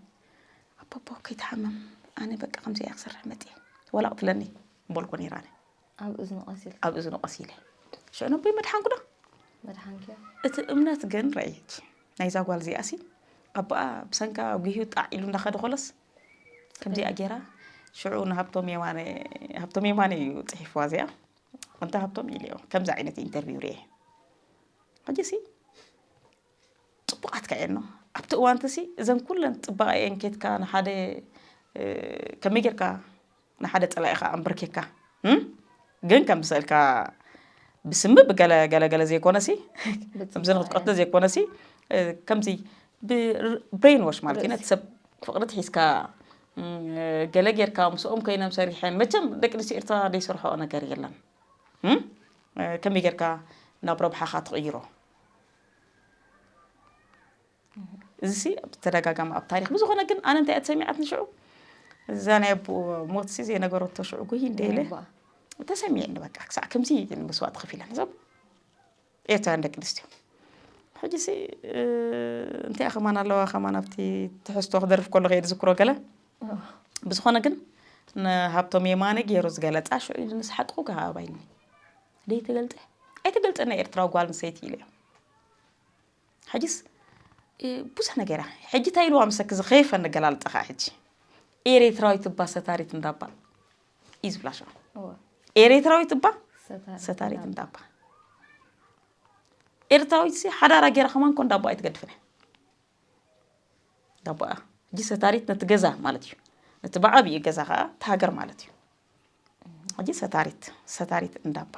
ኣቦቦ ከይትሓመም ኣነ በቃ ከምዚ እያ ክሰርሕ መፅየ ዋላ ቅትለኒ በልኮ ነይራነ ኣብ እዝኑ ቀሲል ኣብ እዝኑ ቀሲለ ሽዑ ነቦይ መድሓንኩ ዶ መድሓንኪ እቲ እምነት ግን ረእየች ናይዛ ጓል እዚኣሲ ኣቦኣ ብሰንካ ጉሂዩ ጣዕ ኢሉ እንዳኸደ ኮለስ ከምዚኣ ገይራ ሽዑ ንሃብቶም የማነ ሃብቶም የማነ እዩ ፅሒፍዋ እዚኣ እንተ ሃብቶም ኢልዮ ከምዚ ዓይነት ኢንተርቪው ርኤ ሕጂ ሲ ፅቡቓት ከ እየን ኣብቲ እዋንቲ ሲ እዘን ኩለን ፅባቐ እየን ኬድካ ንሓደ ከመይ ጌርካ ንሓደ ፀላኢኻ ኣንበርኬካ ግን ከም ዝስእልካ ብስሚ ብገለ ገለ ገለ ዘይኮነ ሲ ከምዚ ንክትቀትሎ ዘይኮነ ሲ ከምዚ ብብሬን ዋሽ ማለት እዩ ነቲ ሰብ ፍቕሪ ትሒዝካ ገለ ጌርካ ምስኦም ኮይኖም ሰሪሐን መቸም ደቂ ኣንስትዮ ኤርትራ ዘይሰርሖ ነገር የለን ከመይ ጌርካ ናብ ረብሓኻ ትቕይሮ እዚ ሲ ብተደጋጋሚ ኣብ ታሪክ ብዝኾነ ግን ኣነ እንታይ እያ ተሰሚዓት ንሽዑ እዛ ናይ ኣቦ ሞት ሲ ዘይነገረቶ ሽዑ ጉሂ እንደለ ተሰሚዕኒ በቃ ክሳዕ ከምዚ ግን መስዋእቲ ከፊለን ሰብ ኤርትራውያን ደቂ ኣንስትዮ ሕጂ ሲ እንታይ ከማን ኣለዋ ከማን ኣብቲ ትሕዝቶ ክደርፍ ከሎ ከየ ዝክሮ ገለ ብዝኾነ ግን ንሃብቶም የማነ ገይሩ ዝገለፃ ሽዑ ንስሓቅኹ ከሃባይኒ ደይትገልፀ ኣይትገልፀ ናይ ኤርትራዊ ጓል ንሰይቲ ኢለ ሕጅስ ብዙሕ ነገር እያ ሕጂ እንታይ ኢልዋ ምሰኪ ዝኸይፈ ንገላልጠኻ ሕጂ ኤሬትራዊት እባ ሰታሪት እንዳባ እዩ ዝብላ ሽዑ ኤሬትራዊት እባ ሰታሪት እንዳባ ኤርትራዊት ሲ ሓዳራ ገይራ ከማን ኮ እንዳባ ኣይትገድፍን እያ እንዳባ ሕጂ ሰታሪት ነቲ ገዛ ማለት እዩ ነቲ ብዓብዩ ገዛ ከዓ ተሃገር ማለት እዩ ሕጂ ሰታሪት ሰታሪት እንዳባ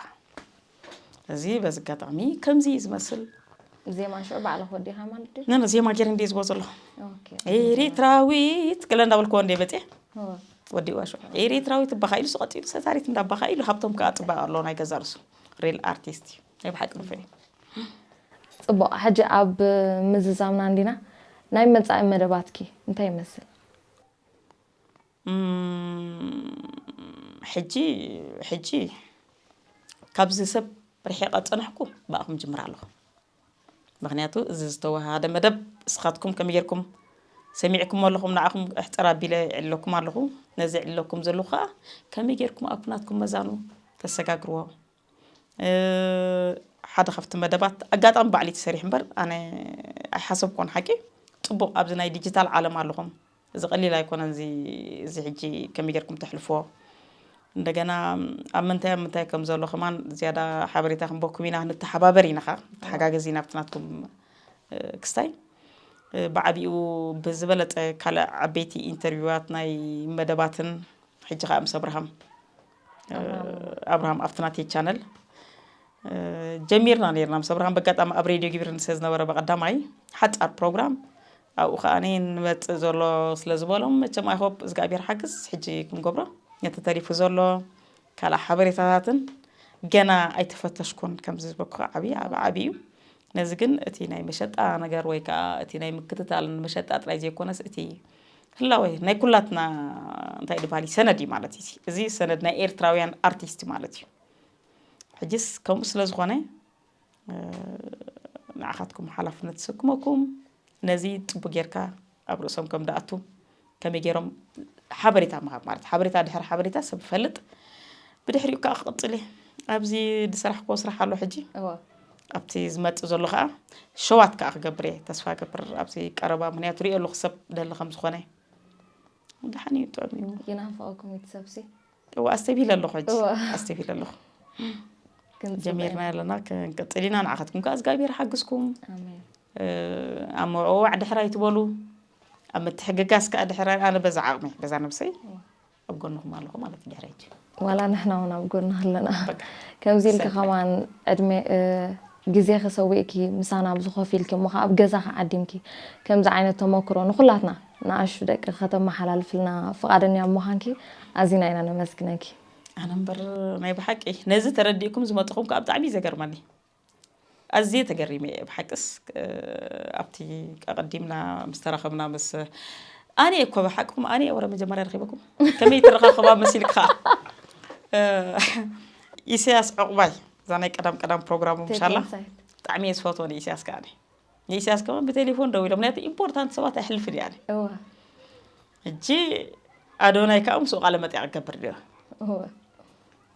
እዚ በዚ ኣጋጣሚ ከምዚ እዩ ዝመስል ዜማ ሽዑ ባዕላ ክወዲኻ ማለት ድዩ ነነ ዜማ ገይረ እንደ ዝቦ ዘሎ ኤሪትራዊት ገለ እንዳበልክዎ እንደ መፅየ ወዲእዋ ሽዑ ኤሪትራዊት እባኻ ኢሉ ስቐፂሉ ሰታሪት እንዳባኻ ኢሉ ሃብቶም ከዓ ፅባቅ ኣለዎ ናይ ገዛ ርሱ ሪል ኣርቲስት እዩ ናይ ብሓቂ ንፈ እዩ ፅቡቅ ሕጂ ኣብ ምዝዛምና እንዲና ናይ መፃኢ መደባትኪ እንታይ ይመስል ሕጂ ሕጂ ካብዚ ሰብ ርሒቐ ፀናሕኩ ብኣኹም ጅምር ኣለኹ ምክንያቱ እዚ ዝተወሃደ መደብ እስኻትኩም ከመይ ጌርኩም ሰሚዕኩም ኣለኹም ንዓኹም እሕፅር ኣቢለ ይዕለኩም ኣለኹ ነዚ ይዕለኩም ዘለኹ ከዓ ከመይ ጌርኩም ኣብ ናትኩም መዛኑ ተሰጋግርዎ ሓደ ካብቲ መደባት ኣጋጣሚ ባዕሊ ተሰሪሕ እምበር ኣነ ኣይሓሰብኮን ሓቂ ፅቡቅ ኣብዚ ናይ ዲጂታል ዓለም ኣለኹም እዚ ቀሊል ኣይኮነን እዚ እዚ ሕጂ ከመይ ጌርኩም ተሕልፍዎ እንደገና ኣብ ምንታይ ኣብ ምንታይ ከም ዘሎ ከማን ዝያዳ ሓበሬታ ክንበኩም ኢና ንተሓባበር ኢና ኸ ተሓጋገዝ ኢና ኣብቲ ናትኩም ክስታይ ብዓቢኡ ብዝበለፀ ካልእ ዓበይቲ ኢንተርቪዋት ናይ መደባትን ሕጂ ከዓ ምስ ኣብርሃም ኣብርሃም ኣብቲ ናተይ ቻነል ጀሚርና ነርና ምስ ኣብርሃም በጋጣሚ ኣብ ሬድዮ ግብርኒ ስለ ዝነበረ ብቐዳማይ ሓፃር ፕሮግራም ኣብኡ ከዓ ንመፅእ ዘሎ ስለ ዝበሎም መቸም ኣይሆፕ እግዚኣብሔር ሓግዝ ሕጂ ክንገብሮ ነቲ ተሪፉ ዘሎ ካልእ ሓበሬታታትን ገና ኣይተፈተሽኩን ከምዚ ዝበኩ ዓብዪ ኣብ ዓብዪ እዩ ነዚ ግን እቲ ናይ መሸጣ ነገር ወይ ከዓ እቲ ናይ ምክትታል መሸጣ ጥራይ ዘይኮነስ እቲ ህላወ ናይ ኩላትና እንታይ ድባል ሰነድ እዩ ማለት እዩ እዚ ሰነድ ናይ ኤርትራውያን ኣርቲስት ማለት እዩ ሕጅስ ከምኡ ስለ ዝኾነ ንዓኻትኩም ሓላፍነት ዝስክመኩም ነዚ ጥቡ ጌርካ ኣብ ርእሶም ከም ደኣቱ ከመይ ገይሮም ሓበሬታ ምሃብ ማለት ሓበሬታ ድሕሪ ሓበሬታ ሰብ ፈልጥ ብድሕሪኡ ከዓ ክቕፅል እየ ኣብዚ ዝሰራሕክዎ ስራሕ ኣሎ ሕጂ ኣብቲ ዝመፅእ ዘሎ ከዓ ሸዋት ከዓ ክገብር እየ ተስፋ ገብር ኣብዚ ቀረባ ምክንያቱ ሪኦ ኣለኩ ሰብ ደሊ ከም ዝኾነ ደሓን እዩ ጥዑም እዩ ይናፍቐኩም እዩ ትሰብሲ እዋ ኣስተቢለ ኣለኹ ሕጂ እዋ። ኣስተቢለ ኣለኹ ክንጽበ ጀሚርና ኣለና ክንቅፅል ኢና ንዓኻትኩም ከዓ እግዚኣብሔር ሓግዝኩም ኣሜን። ኣብ መውዕዋዕ ድሕር ኣይትበሉ ኣብ ምትሕግጋዝ ከዓ ድሕር ኣነ በዛ ዓቕሚ በዛ ነብሰይ ኣብ ጎንኹም ኣለኹ ማለት እዩ ድሕር ሕጂ ዋላ ንሕና እውን ኣብ ጎንኺ ኣለና በቃ ከምዚ ኢልኪ ሰላም። ከማን ዕድሜ እ፣ ግዜኺ ሰዊእኪ ምሳና ኣብዚ ኮፍ ኢልኪ እሞ ከዓ ኣብ ገዛኺ ዓዲምኪ ከምዚ ዓይነት ተመክሮ ንኩላትና ንኣሹ ደቂ ከተመሓላልፍልና ፍቓደኛ ብምዃንኪ ኣዚና ኢና ነመስግነኪ ኣነ እምበር ናይ ብሓቂ ነዚ ተረዲእኩም ዝመፅኹም ከዓ ብጣዕሚ እዩ ዘገርመኒ ኣዝየ ተገሪመ እየ ብሓቅስ ኣብቲ ኣቐዲምና ምስ ተራኸብና ምስ ኣነ እኮ ብሓቅኹም ኣነ ወረ መጀመርያ ረኺበኩም ከመይ ትረኻኸባ መሲልክ ከዓ ኢሳያስ ዕቑባይ እዛ ናይ ቀዳም ቀዳም ፕሮግራሙ ምሻላ ብጣዕሚ እየ ዝፈትዎ ንኢሳያስ ከኣ። ንኢሳያስ ከማን ብቴሌፎን ደዊሎም፣ ምክንያቱ ኢምፖርታንት ሰባት ኣይሕልፍን እየ ኣነ። እወ ሕጂ ኣዶናይ ከኣ ምስኡ ቃለ መጠይቕ ክገብር ድዮ? እወ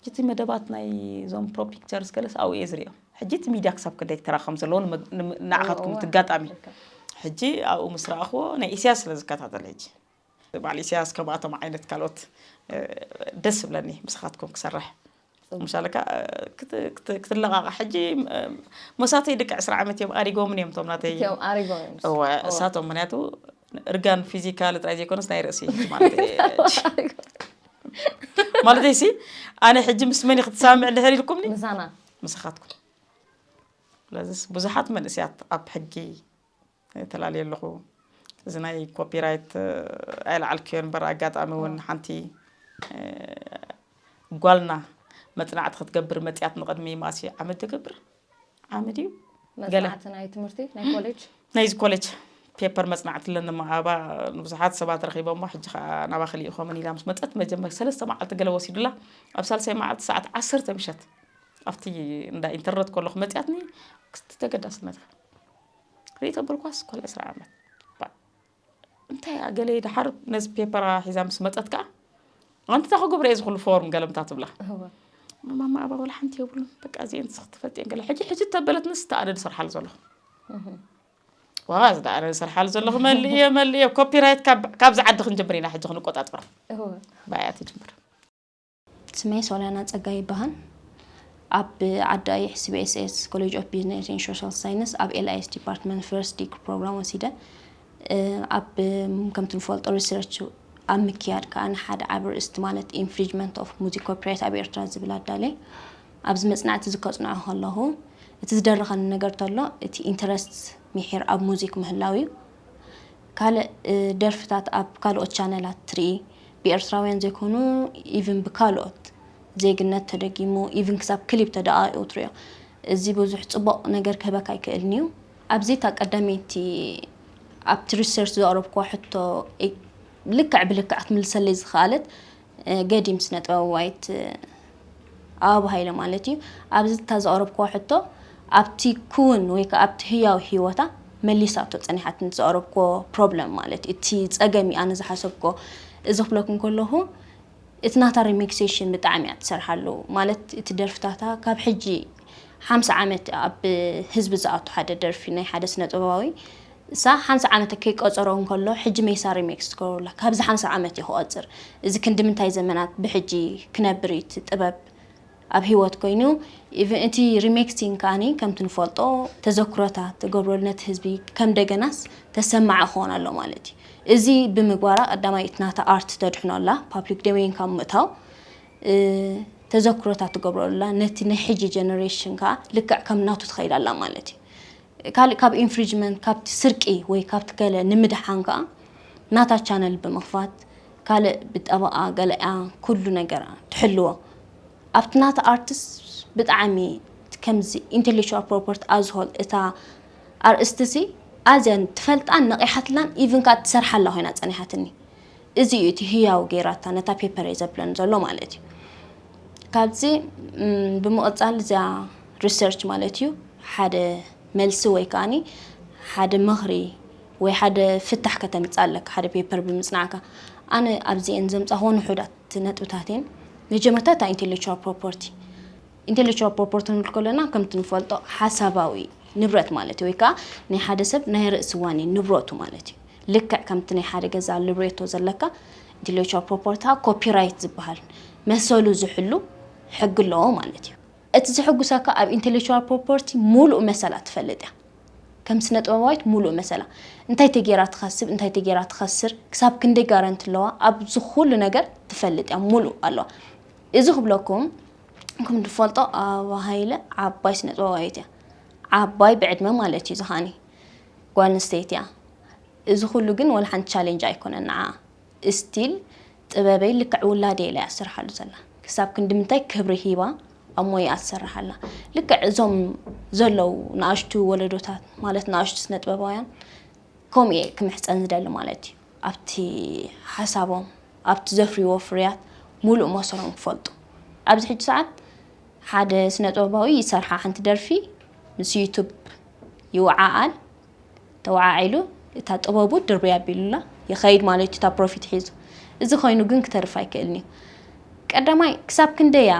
እቲ መደባት ናይ እዞም ፕሮ ፒክቸርስ ገለስ ኣብኡ እየ ዝሪኦም። ሕጂ እቲ ሚድያ ክሳብ ክንደይ ተራ ከም ዘለዎ ንመ- ንመ- ንዓኻትኩም እወ። እቲ ኣጋጣሚ ልክዕ። ሕጂ ኣብኡ ምስ ረኣኽዎ ናይ ኢሳያስ ስለ ዝከታተል ሕጂ በዓል ኢሳያስ ከምኣቶም ዓይነት ካልኦት እ፣ ደስ ዝብለኒ ምሳኻትኩም ክሰርሕ ምሻለካ ክትለቓቓ ሕጂ እ፣ መሳተይ ደቂ ዕስራ ዓመት እዮም ኣሪጎምን እዮም እቶም ናተይ እቲኦም ኣሪጎም እዮም እወ እሳቶም ምክንያቱ እርጋን ፊዚካል ጥራይ ዘይኮነስ ናይ ርእሲ ማለት ማለት ሲ ኣነ ሕጂ ምስ መን ክትሳምዕ ድሕር ኢልኩምኒ ምሳና ምሳኻትኩም ስለዚስ ብዙሓት መንእስያት ኣብ ሕጊ ተላልየ ኣለኹ እዚ ናይ ኮፒራይት ኣይለዓልክዮ እምበር ኣጋጣሚ እውን ሓንቲ እ፣ ጓልና መፅናዕቲ ክትገብር መፅያት ንቕድሚ ማሲ ዓመት ትገብር ዓመት እዩ ገለ መፅናዕቲ ናይ ትምህርቲ ናይ ኮሌጅ ናይዚ ኮሌጅ ፔፐር መፅናዕቲ ኣለኒ ማኣባ ንብዙሓት ሰባት ረኺቦሞ ሕጂ ከዓ ናባኺ ልኢኾምን ኢላ ምስ መፀት መጀመር ሰለስተ መዓልቲ ገለ ወሲዱላ ኣብ ሳልሳይ መዓልቲ ሰዓት ዓሰርተ ምሸት ኣብቲ እንዳ ኢንተርነት ከለኹ መፅያትኒ ክስቲ ተገዳስነት ርእይ ተበልኳስ ኳል ዕስራ ዓመት ባ- እንታይ እያ ገለ ድሓር ነዚ ፔፐራ ሒዛ ምስ መፀት ከዓ ኣንቲ እንታይ ክገብረ እየ ዝኩሉ ፎርም ገለምታ ትብላ እወ ማማ ኣባ ወላ ሓንቲ የብሉን በቃ እዚአን ንስኽ ትፈልጥየን ገለ ሕጂ ሕጂ ተበለትንስ ተኣነ ዝሰርሓሉ ዘለኹ ዋ እዚ ደኣ ዝሰርሓሉ ዘለኹ መልእየ መልእየ ኮፒራይት ካብ- ካብዚ ዓዲ ክንጀምር ኢና ሕጂ ክንቆጣፅሮ እወ ባያ ትጅምር ስመይ ሶልያና ጸጋይ ይበሃል። ኣብ ዓዲ ኣይሕ ሲ ቢ ኤስ ኤስ ኮሌጅ ኦፍ ቢዝነስ ኤንድ ሶሻል ሳይንስ ኣብ ኤል ኣይ ኤስ ዲፓርትመንት ፈርስት ዲግሪ ፕሮግራም ወሲደ። እ፣ ኣብ ከምቲ ንፈልጦ ሪሰርች ኣብ ምክያድ ከኣ ንሓደ ዓቢ ርእስቲ ማለት ኢንፍሪጅመንት ኦፍ ሙዚክ ኮፒራይት ኣብ ኤርትራ ዝብል ኣዳልየ። ኣብዚ መጽናዕቲ እዚ ከጽንዖ ከለኹ እቲ ዝደረኸኒ ነገር ተሎ እቲ ኢንተረስት ምሒር ኣብ ሙዚክ ምህላው እዩ። ካልእ እ፣ ደርፍታት ኣብ ካልኦት ቻነላት ትርኢ ብኤርትራውያን ዘይኮኑ ኢቭን ብካልኦት ዜግነት ተደጊሙ ኢቭን ክሳብ ክሊፕ ተደኣኡ ትሪኦ እዚ ብዙሕ ፅቡቕ ነገር ክህበካ ኣይክእልን እዩ ኣብዚ እታ ቀዳመይቲ ኣብቲ ሪሰርች ዘቕረብክዋ ሕቶ እ፣ ልክዕ ብልክዕ ክትምልሰለይ ዝኸኣለት እ፣ ገዲም ስነ ጥበባዊት እ፣ ኣበባ ሃይለ ማለት እዩ ኣብዚ እታ ዘቕረብክዋ ሕቶ ኣብቲ ክውን ወይ ከዓ ኣብቲ ህያው ህይወታ መሊሳቶ ፀኒሓት ዘቕረብክዎ ፕሮብለም ማለት እዩ እቲ ፀገም እዩ ኣነ ዝሓሰብክዎ እዚ ክብለኩም ከለኹ እቲ ናታ ሪሚክሴሽን ብጣዕሚ እያ ትሰርሓሉ ማለት እቲ ደርፍታታ ካብ ሕጂ ሓምሳ ዓመት ኣብ ህዝቢ ዝኣቱ ሓደ ደርፊ ናይ ሓደ ስነ ጥበባዊ እሳ ሓምሳ ዓመት ከይቆፀሮ እንከሎ ሕጂ ሜሳ ሪሜክስ ትገብሩላ ካብዚ ሓምሳ ዓመት እዩ ክቆፅር እዚ ክንዲ ምንታይ ዘመናት ብሕጂ ክነብር እዩ እቲ ጥበብ ኣብ ህይወት ኮይኑ ኢቭን እቲ ሪሜክሲንግ ከዓኒ ከምቲ ንፈልጦ ተዘክሮታት ትገብረሉ ነቲ ህዝቢ ከም ደገናስ ተሰማዒ ክኾን ኣሎ ማለት እዩ እዚ ብምግባራ ቀዳማይ እቲ ናታ ኣርት ተድሕኖ ኣላ ፓብሊክ ዶሜን ካብ ምእታው እ፣ ተዘክሮታት ትገብረሉ ኣላ ነቲ ናይ ሕጂ ጀነሬሽን ከዓ ልክዕ ከም ናቱ ትኸይድ ኣላ ማለት እዩ ካልእ ካብ ኢንፍሪጅመንት ካብቲ ስርቂ ወይ ካብቲ ገለ ንምድሓን ከዓ ናታ ቻነል ብምኽፋት ካልእ ብጠበቓ ገለኣ ኩሉ ነገራ ትሕልዎ ኣብቲ ናታ ኣርትስ ብጣዕሚ ከምዚ ኢንቴሌክቹዋል ፕሮፐርቲ ኣዝሆል እታ ኣርእስቲ ሲ ኣዝያ ትፈልጣን ነቒሓትላን ኢቭን ከዓ ትሰርሓላ ኮይና ፀኒሓትኒ እዚ እዩ እቲ ህያው ገይራታ ነታ ፔፐር እየ ዘብለን ዘሎ ማለት እዩ ካብዚ ም፣ ብምቕፃል እዚኣ ሪሰርች ማለት እዩ ሓደ መልሲ ወይ ከዓኒ ሓደ ምኽሪ ወይ ሓደ ፍታሕ ከተምፅእ ኣለካ ሓደ ፔፐር ብምፅናዕካ ኣነ ኣብዚአን ዘምፃኽዎ ንሑዳት ነጥብታት እየን መጀመርታ እታ ኢንቴሌክቹዋል ፕሮፐርቲ ኢንቴሌክቹዋል ፕሮፐርቲ ንብል ከለና ከምቲ ንፈልጦ ሓሳባዊ ንብረት ማለት እዩ ወይ ከዓ ናይ ሓደ ሰብ ናይ ርእሲ ዋኒ ንብረቱ ማለት እዩ ልክዕ ከምቲ ናይ ሓደ ገዛ ልብሬቶ ዘለካ ኢንቴሌክቹዋል ፕሮፐርቲ ኮፒራይት ዝበሃል መሰሉ ዝሕሉ ሕጊ ኣለዎ ማለት እዩ እቲ ዝሕጉሰካ ኣብ ኢንቴሌክቹዋል ፕሮፐርቲ ሙሉእ መሰላ ትፈልጥ እያ ከም ስነ ጥበባዊት ሙሉእ መሰላ እንታይ ተጌራ ትኸስብ እንታይ ተጌራ ትኸስር ክሳብ ክንደይ ጋረንቲ ኣለዋ ኣብዚ ኩሉ ነገር ትፈልጥ እያ ሙሉእ ኣለዋ እዚ ክብለኩም ከም ትፈልጦ ኣበባ ሃይለ ዓባይ ስነ ጥበባዊት እያ ዓባይ ብዕድመ ማለት እዩ ዝኻኒ ጓል ኣንስተይቲ እያ እዚ ኩሉ ግን ወላ ሓንቲ ቻሌንጅ ኣይኮነን ንዓ ስቲል ጥበበይ ልክዕ ውላደይ ኢላ እያ ትሰርሓሉ ዘላ ክሳብ ክንዲ ምንታይ ክብሪ ሂባ ኣብ ሞይኣ ትሰርሕ ኣላ ልክዕ እዞም ዘለዉ ንኣሽቱ ወለዶታት ማለት ንኣሽቱ ስነ ጥበባውያን ከምኡ እየ ክምሕፀን ዝደሊ ማለት እዩ ኣብቲ ሓሳቦም ኣብቲ ዘፍርይዎ ፍርያት ሙሉእ መሰሎም ክፈልጡ ኣብዚ ሕጂ ሰዓት ሓደ ስነ ጥበባዊ ይሰርሓ ሓንቲ ደርፊ ምስ ዩቱብ ይወዓዓል። ተወዓዒሉ እታ ጥበቡ ድርብይ ኣቢሉላ ይኸይድ ማለት እዩ፣ እታ ፕሮፊት ሒዙ። እዚ ኮይኑ ግን ክተርፍ ኣይክእልን እዩ። ቀዳማይ ክሳብ ክንደይ እያ፣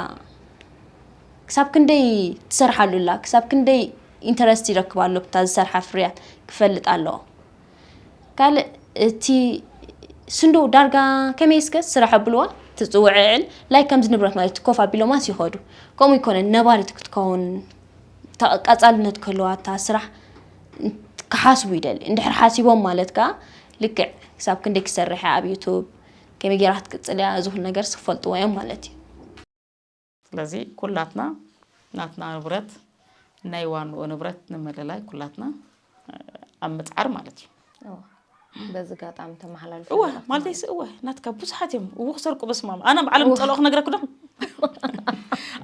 ክሳብ ክንደይ ትሰርሓሉላ፣ ክሳብ ክንደይ ኢንተረስት ይረክብ ኣሎ ብታ ዝሰርሓ ፍርያት ክፈልጥ ኣለዎ። ካልእ እቲ ስንዶ ዳርጋ ከመይ እስከ ስራሕ ኣብልዋ ትጽውዕዕል ላይክ ከምዚ ንብረት ማለት ኮፍ ኣቢሎማስ ይኸዱ። ከምኡ ይኮነ ነባሪት ክትከውን ታ-፣ ቀጻልነት ክህልዋ እታ ስራሕ ክሓስቡ ይደሊ። እንድሕር ሓሲቦም ማለት ከኣ ልክዕ ክሳብ ክንደይ ክሰርሕ እያ ኣብ ዩቱብ፣ ከመይ ገይራ ክትቅጽል እያ፣ እዚ ኩሉ ነገር ክፈልጥዎ እዮም ማለት እዩ። ስለዚ ኩላትና ናትና ንብረት ናይ ዋንኡ ንብረት ንምልላይ ኩላትና ኣብ ምጽዓር ማለት እዩ። እወ። በዚ ኣጋጣሚ ተመሓላልፉ እወ፣ መልእኽቲ ማለተይ ማለት ስ-፣ እወ፣ ናትካ ብዙሓት እዮም። እወ፣ ክሰርቁ በስመ ኣብ። ኣነ ኣብ ዓለም እወ። ዝጸልኦ ክነግረኪ ዶ?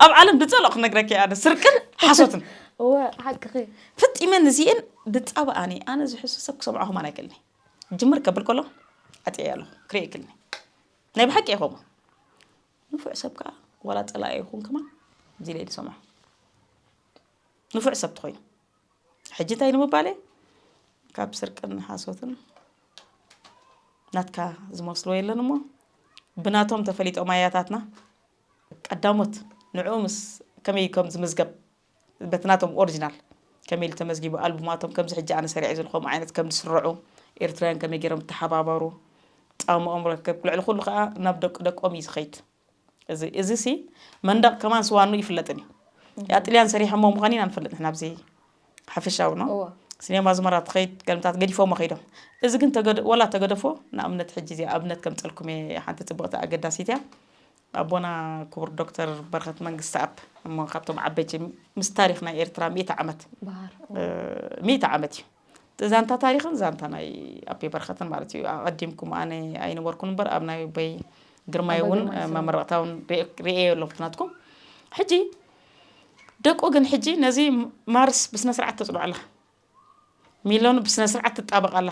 ኣብ ዓለም ዝጸልኦ ክነግረኪ ኣነ ስርቅን ሓሶትን። እወ፣ ሓቅኺ። ፍጥ ኢመን እዚኤን ድጻባ ኣነ፣ ኣነ ዝሕሱ ሰብ ክሰምዖ ከማን ኣይክእልኒ። ጅምር ከብል ከሎ ዓጥየ ኣለኹ፣ ክርኢ ኣይክእልኒ። ናይ ብሓቂ ኢኹም። ንፉዕ ሰብ ከኣ ዋላ ጸላኢ ይኹን ከማን እዚ ኢለ ዝሰምዖ። ንፉዕ ሰብ ትኾይኑ። ሕጂ እንታይ ንምባል እየ? ካብ ስርቅን ሓሶትን ናትካ ዝመስልዎ የለን እሞ ብናቶም ተፈሊጦም ኣያታትና ቀዳሞት ንዕኡ ምስ ከመይ ከም ዝምዝገብ በቲ ናቶም ኦሪጂናል ከመይ ኢሉ ተመዝጊቡ ኣልቡማቶም ከምዚ ሕጂ ኣነ ሰሪዐ ዘለኹም ዓይነት ከም ዝስርዑ ኤርትራውያን ከመይ ገይሮም ተሓባበሩ ጻምኦም ረከብ ልዕሊ ኩሉ ከኣ ናብ ደቂ ደቆም እዩ ዝኸይድ። እዚ፣ እዚ ሲ መንደቕ ከማን ስዋኑ ይፍለጥን እዩ። እያ ጥልያን ሰሪሖሞ ምዃን ኢና ንፈልጥ ንሕና ኣብዚ ሓፈሻዊ ነው። እወ። ሲኔማ ኣዝመራ ትኸይድ፣ ገልምታት ገዲፎሞ ከይዶም። እዚ ግን ተገደ-፣ ወላ ተገደፎ፣ ንኣብነት ሕጂ እዚኣ ኣብነት ከምጸልኩም እየ፣ ሓንቲ ጽብቕቲ ኣገዳሲት እያ። ኣቦና ክቡር ዶክተር በረኸት መንግስተኣብ፣ እሞ ካብቶም ዓበይቲ ምስ ታሪኽ ናይ ኤርትራ ሚእቲ ዓመት፣ ባህር። እ፣ ሚእቲ ዓመት እዩ። ዛንታ ታሪኽን ዛንታ ናይ ኣቤ በረኸትን ማለት እዩ። ኣቐዲምኩም ኣነ ኣይነበርኩን እምበር ኣብ ናይ ኣቦይ ግርማይ ኣቦይ እውን ግርማይ ዝነበረ። መመረቕታ እውን ርኤ-፣ ርኤዮ ኣለኹ ናትኩም። ሕጂ ደቁ ግን ሕጂ ነዚ ማርስ ብስነ ስርዓት ተጽንዖ ኣላ። ሚሎን ብስነ ስርዓት ትጣበቕ ኣላ።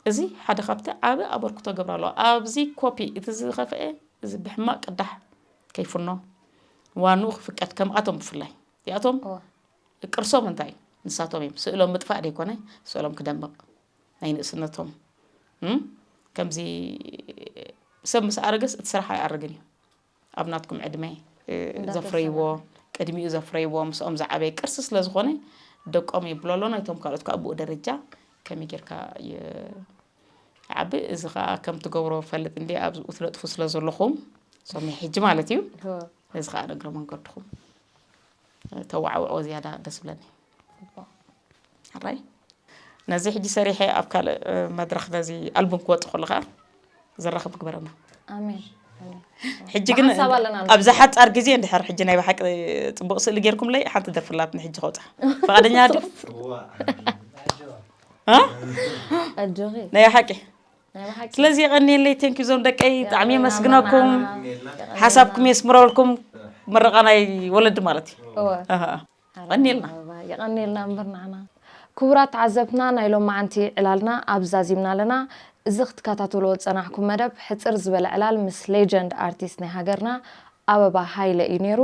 እዚ ሓደ ካብቲ ዓቢ ኣበርክቶ ገብራ ኣለዋ። ኣብዚ ኮፒ እቲ ዝኸፍኤ እዚ ብሕማቕ ቅዳሕ ከይፍኖ ዋንኡ ክፍቀድ ከምኣቶም ብፍላይ። እዚኣቶም እወ። ቅርሶም እንታይ እዩ? ንሳቶም እዮም። ስእሎም ምጥፋእ ደይኮነ፣ ስእሎም ክደምቕ ናይ ንእስነቶም። እም? ከምዚ ሰብ ምስ ኣረገስ እቲ ስራሕ ኣይኣርግን እዩ። ኣብ ናትኩም ዕድመ፣ እ፣ እንዳተሰምዐ። ዘፍረይዎ፣ ቅድሚኡ ዘፍረይዎ፣ ምስኦም ዝዓበየ ቅርሲ ስለ ዝኾነ ደቆም የብሎ ኣሎ። ናይቶም ካልኦት ከኣ ብኡ ደረጃ ከመይ ጌርካ ይዓቢ? እዚ ከኣ ከም ትገብሮ ፈልጥ እንዲ ኣብኡ ትለጥፉ ስለ ዘለኹም፣ ሶሚ ሕጂ ማለት እዩ። እወ። እዚ ከኣ ንእግረ መንገድኹም ተወዓውዕዎ ዝያዳ ደስ ብለኒ። ጽቡቕ። ሕራይ? ነዚ ሕጂ ሰሪሐ ኣብ ካልእ፣ እ፣ መድረኽ ነዚ ኣልቡም ክወጽእ ከሎ ከኣ ዘራኽብ ክግበረና። ኣሜን። ኣሜን። ሕጂ ግን ብሓንሳብ ኣለና ኣብዚ ሓጻር ግዜ እንድሕር ሕጂ ናይ ብሓቂ ጽቡቕ ስእሊ ጌርኩምለይ ሓንቲ ደርፊ ኣላትኒ ሕጂ ከውጽኣ። ፍቓደኛ ዲኹም? እዋ። እ? ኣጆኺ። ናይ ሓቂ። ናይ ብሓቂ። ስለዚ የቐንየለይ፣ ቴንኪዩ ዞም ደቀይ፣ ብጣዕሚ የቐንየልና የመስግነኩም። መርዓና። ሓሳብኩም የስምረልኩም። ምርቓ ናይ ወለዲ ማለት እዩ። እወ። ኣሃ። የቐንየልና። ኣበባ፣ የቐንየልና እምበር ንዓና። ክቡራት ተዓዘብትና፣ ናይ ሎማዓንቲ ዕላልና ኣብዚ ዛዚምና ኣለና። እዚ ክትከታተልዎ ዝጸናሕኩም መደብ ሕጽር ዝበለ ዕላል ምስ ሌጀንድ ኣርቲስት ናይ ሃገርና ኣበባ ሃይለ እዩ ነይሩ።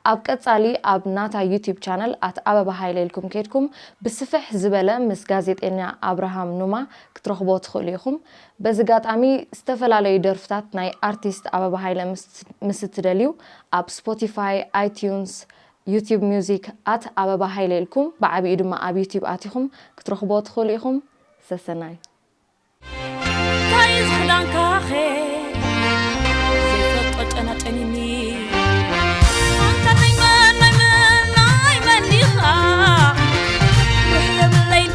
ኣብ ቀጻሊ ኣብ ናታ ዩቲዩብ ቻነል ኣት ኣበባ ሃይለ ኢልኩም ከይድኩም ብስፍሕ ዝበለ ምስ ጋዜጠኛ ኣብርሃም ኑማ ክትረኽቦ ትኽእሉ ኢኹም። በዚ ኣጋጣሚ ዝተፈላለዩ ደርፍታት ናይ ኣርቲስት ኣበባ ሃይለ ምስ፣ ምስ እትደልዩ ኣብ ስፖቲፋይ፣ ኣይቲዩንስ፣ ዩቲዩብ ሚውዚክ ኣት ኣበባ ሃይለ ኢልኩም ብዓቢኡ ድማ ኣብ ዩቲዩብ ኣቲኹም ክትረኽቦ ትኽእሉ ኢኹም። ሰሰናዩ። እንታይ ዝኽዳንካኸ ዘይፈልጦ ጨናጨኒኒ። ኣንታ ናይ መን፣ ናይ መን፣ ናይ መን ኢኻ? ርሕ የብለይን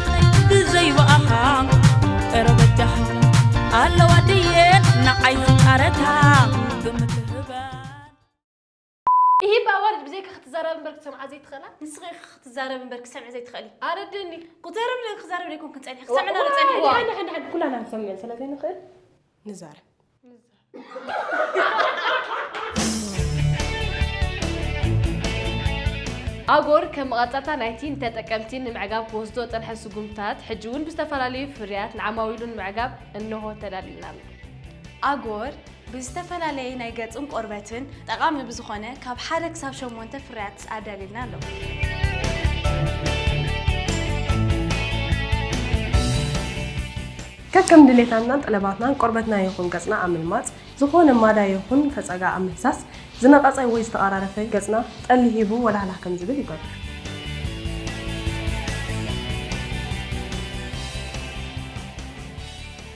ብዘይ ብኣኻ። ኧረ በጃኻ ኣለዋ ድየን ንዓይ ዝጫረታ ብምትህባን። ኢሂ ኣዋርድ ብዘይካ ክትዛረብ እምበር ክትሰምዓ ዘይትኽእላ። ንስኺ ኢኺ ክትዛረብ እምበር ክትሰምዒ ዘይትኽእሊ። ኣረድእኒ። ክዛረብ ዶ ክዛረብ ደይኮንክን ጸኒሐ። ክሰምዕና ዶ ጸኒሐ? እዋ፣ እዋ። ሓንቲ፣ ሓንቲ፣ ሓንቲ ኩላና ክንሰምዕ ስለ ዘይንኽእል ንዛረብ። ኣጎር ከም መቐጸልታ ናይቲ ንተጠቀምቲ ንምዕጋብ ክወስዶ ዝጸንሐ ስጉምትታት፣ ሕጂ እውን ብዝተፈላለዩ ፍርያት ንዓማዊሉ ንምዕጋብ እንሆ ተዳሊልና ኣሎ። ኣጎር ብዝተፈላለየ ናይ ገጽን ቆርበትን ጠቓሚ ብዝኾነ ካብ ሓደ ክሳብ ሸሞንተ ፍርያት ኣዳሊልና ኣሎ። ከከም ድሌታትናን ጠለባትናን ቆርበትና ይኹን ገጽና ኣብ ምልማጽ፣ ዝኾነ ማዳ ይኹን ፈጸጋ ኣብ ምህሳስ፣ ዝነቐጸ ወይ ዝተቓራረፈ ገጽና ጠሊ ሂቡ ወላህላህ ከም ዝብል ይገብር።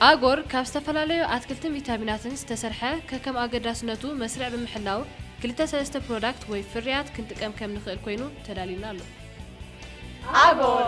ኣጎር ካብ ዝተፈላለዩ ኣትክልትን ቪታሚናትን ዝተሰርሐ ከከም ኣገዳስነቱ መስርዕ ብምሕላው ክልተ ሰለስተ ፕሮዳክት ወይ ፍርያት ክንጥቀም ከም ንኽእል ኮይኑ ተዳልዩና ኣሎ። ኣጎር